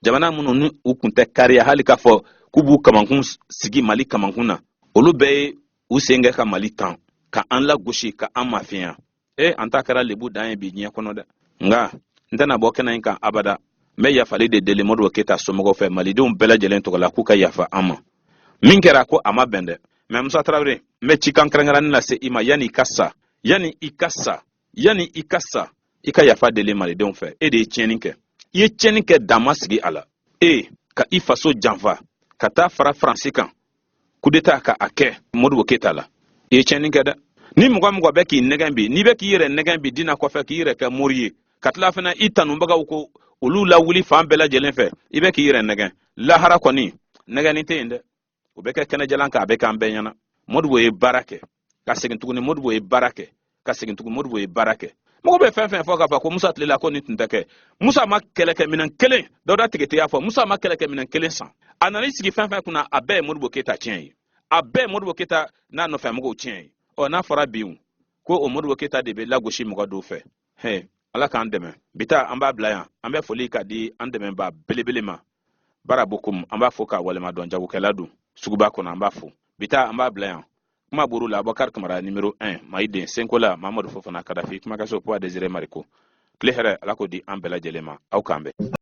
jamana minnu ni u kun tɛ kariya hali k'a fɔ k'u b'u kamankun sigi Mali kamankun na, olu bɛɛ ye u sen kɛ ka Mali tan, ka an lagosi, ka an mafiya. E, an ta kɛra lebu dan ye bi diɲɛ kɔnɔ dɛ. Nka n tɛna bɔ kɛnɛ in kan abada. N bɛ yafali de deli Modibo Keyita somɔgɔw fɛ, malidenw bɛɛ lajɛlen tɔgɔ la, k'u ka yafa an ma. Min kɛra, ko a ma bɛn dɛ. Mɛ Musa Tarawele, n bɛ cikan kɛrɛnkɛrɛnnen lase i ma: yanni i ka sa, yanni i ka sa, yanni i ka sa, i ka yafa deli malidenw fɛ. E de ye tiɲɛni kɛ, i ye tiɲɛni kɛ, dan ma sigi a la. E ka i faso janfa ka taa fara Faransi kan, coup d'état ka a kɛ Modibo Keyita la, i ye tiɲɛni kɛ dɛ. Ni mɔgɔ mɔgɔ bɛ k'i nɛgɛn bi, n'i bɛ k'i yɛrɛ nɛgɛn bi dina kɔfɛ, k'i yɛrɛ kɛ mori ye, ka tila fana i tanubagaw ko olu lawuli fan bɛɛ lajɛlen fɛ, i bɛ k'i yɛrɛ nɛgɛn. Lahara kɔni, nɛgɛnni tɛ yen dɛ, o bɛ kɛ kɛnɛjalan kan, a bɛ k'an bɛɛ ɲɛna. Modibo ye baara kɛ ka segin tuguni, Modibo ye baara kɛ ka segin tuguni, Modibo ye baara kɛ. Mɔgɔ bɛ fɛn fɛn fɔ k'a fɔ ko Musa tile la ko nin tun tɛ kɛ, Musa ma kɛlɛkɛminɛn kelen, Dawuda Tigete y'a fɔ, Musa ma kɛlɛkɛminɛn kelen san. A nana i sigi fɛn fɛn kunna, a bɛɛ ye Modibo Keyita tiɲɛ ye, a bɛɛ ye Modibo Keyita n'a nɔfɛmɔgɔw tiɲɛ ye. Ɔ, n'a fɔra bi, Ko o Modibo Keyita de bɛ lagosi mɔgɔ dɔw fɛ. He, Ala k'an dɛmɛ. Bi ta, an b'a bila yan. An bɛ foli ka di an dɛmɛba belebele ma, Bara Bokum. An b'a fo k'a walima dɔn. Jagokɛla don suguba kɔnɔ, an b'a fo. Bi ta, an b'a bila yan. Kuma buru la, Abubakar Kamara, numéro 1, Mayiden Senkola, Mamadu Fofana, Kadafi kumakaso, Poa Désiré Mariko. Tile hɛrɛ, Ala k'o di an bɛɛ lajɛlen ma. Aw k'an bɛn.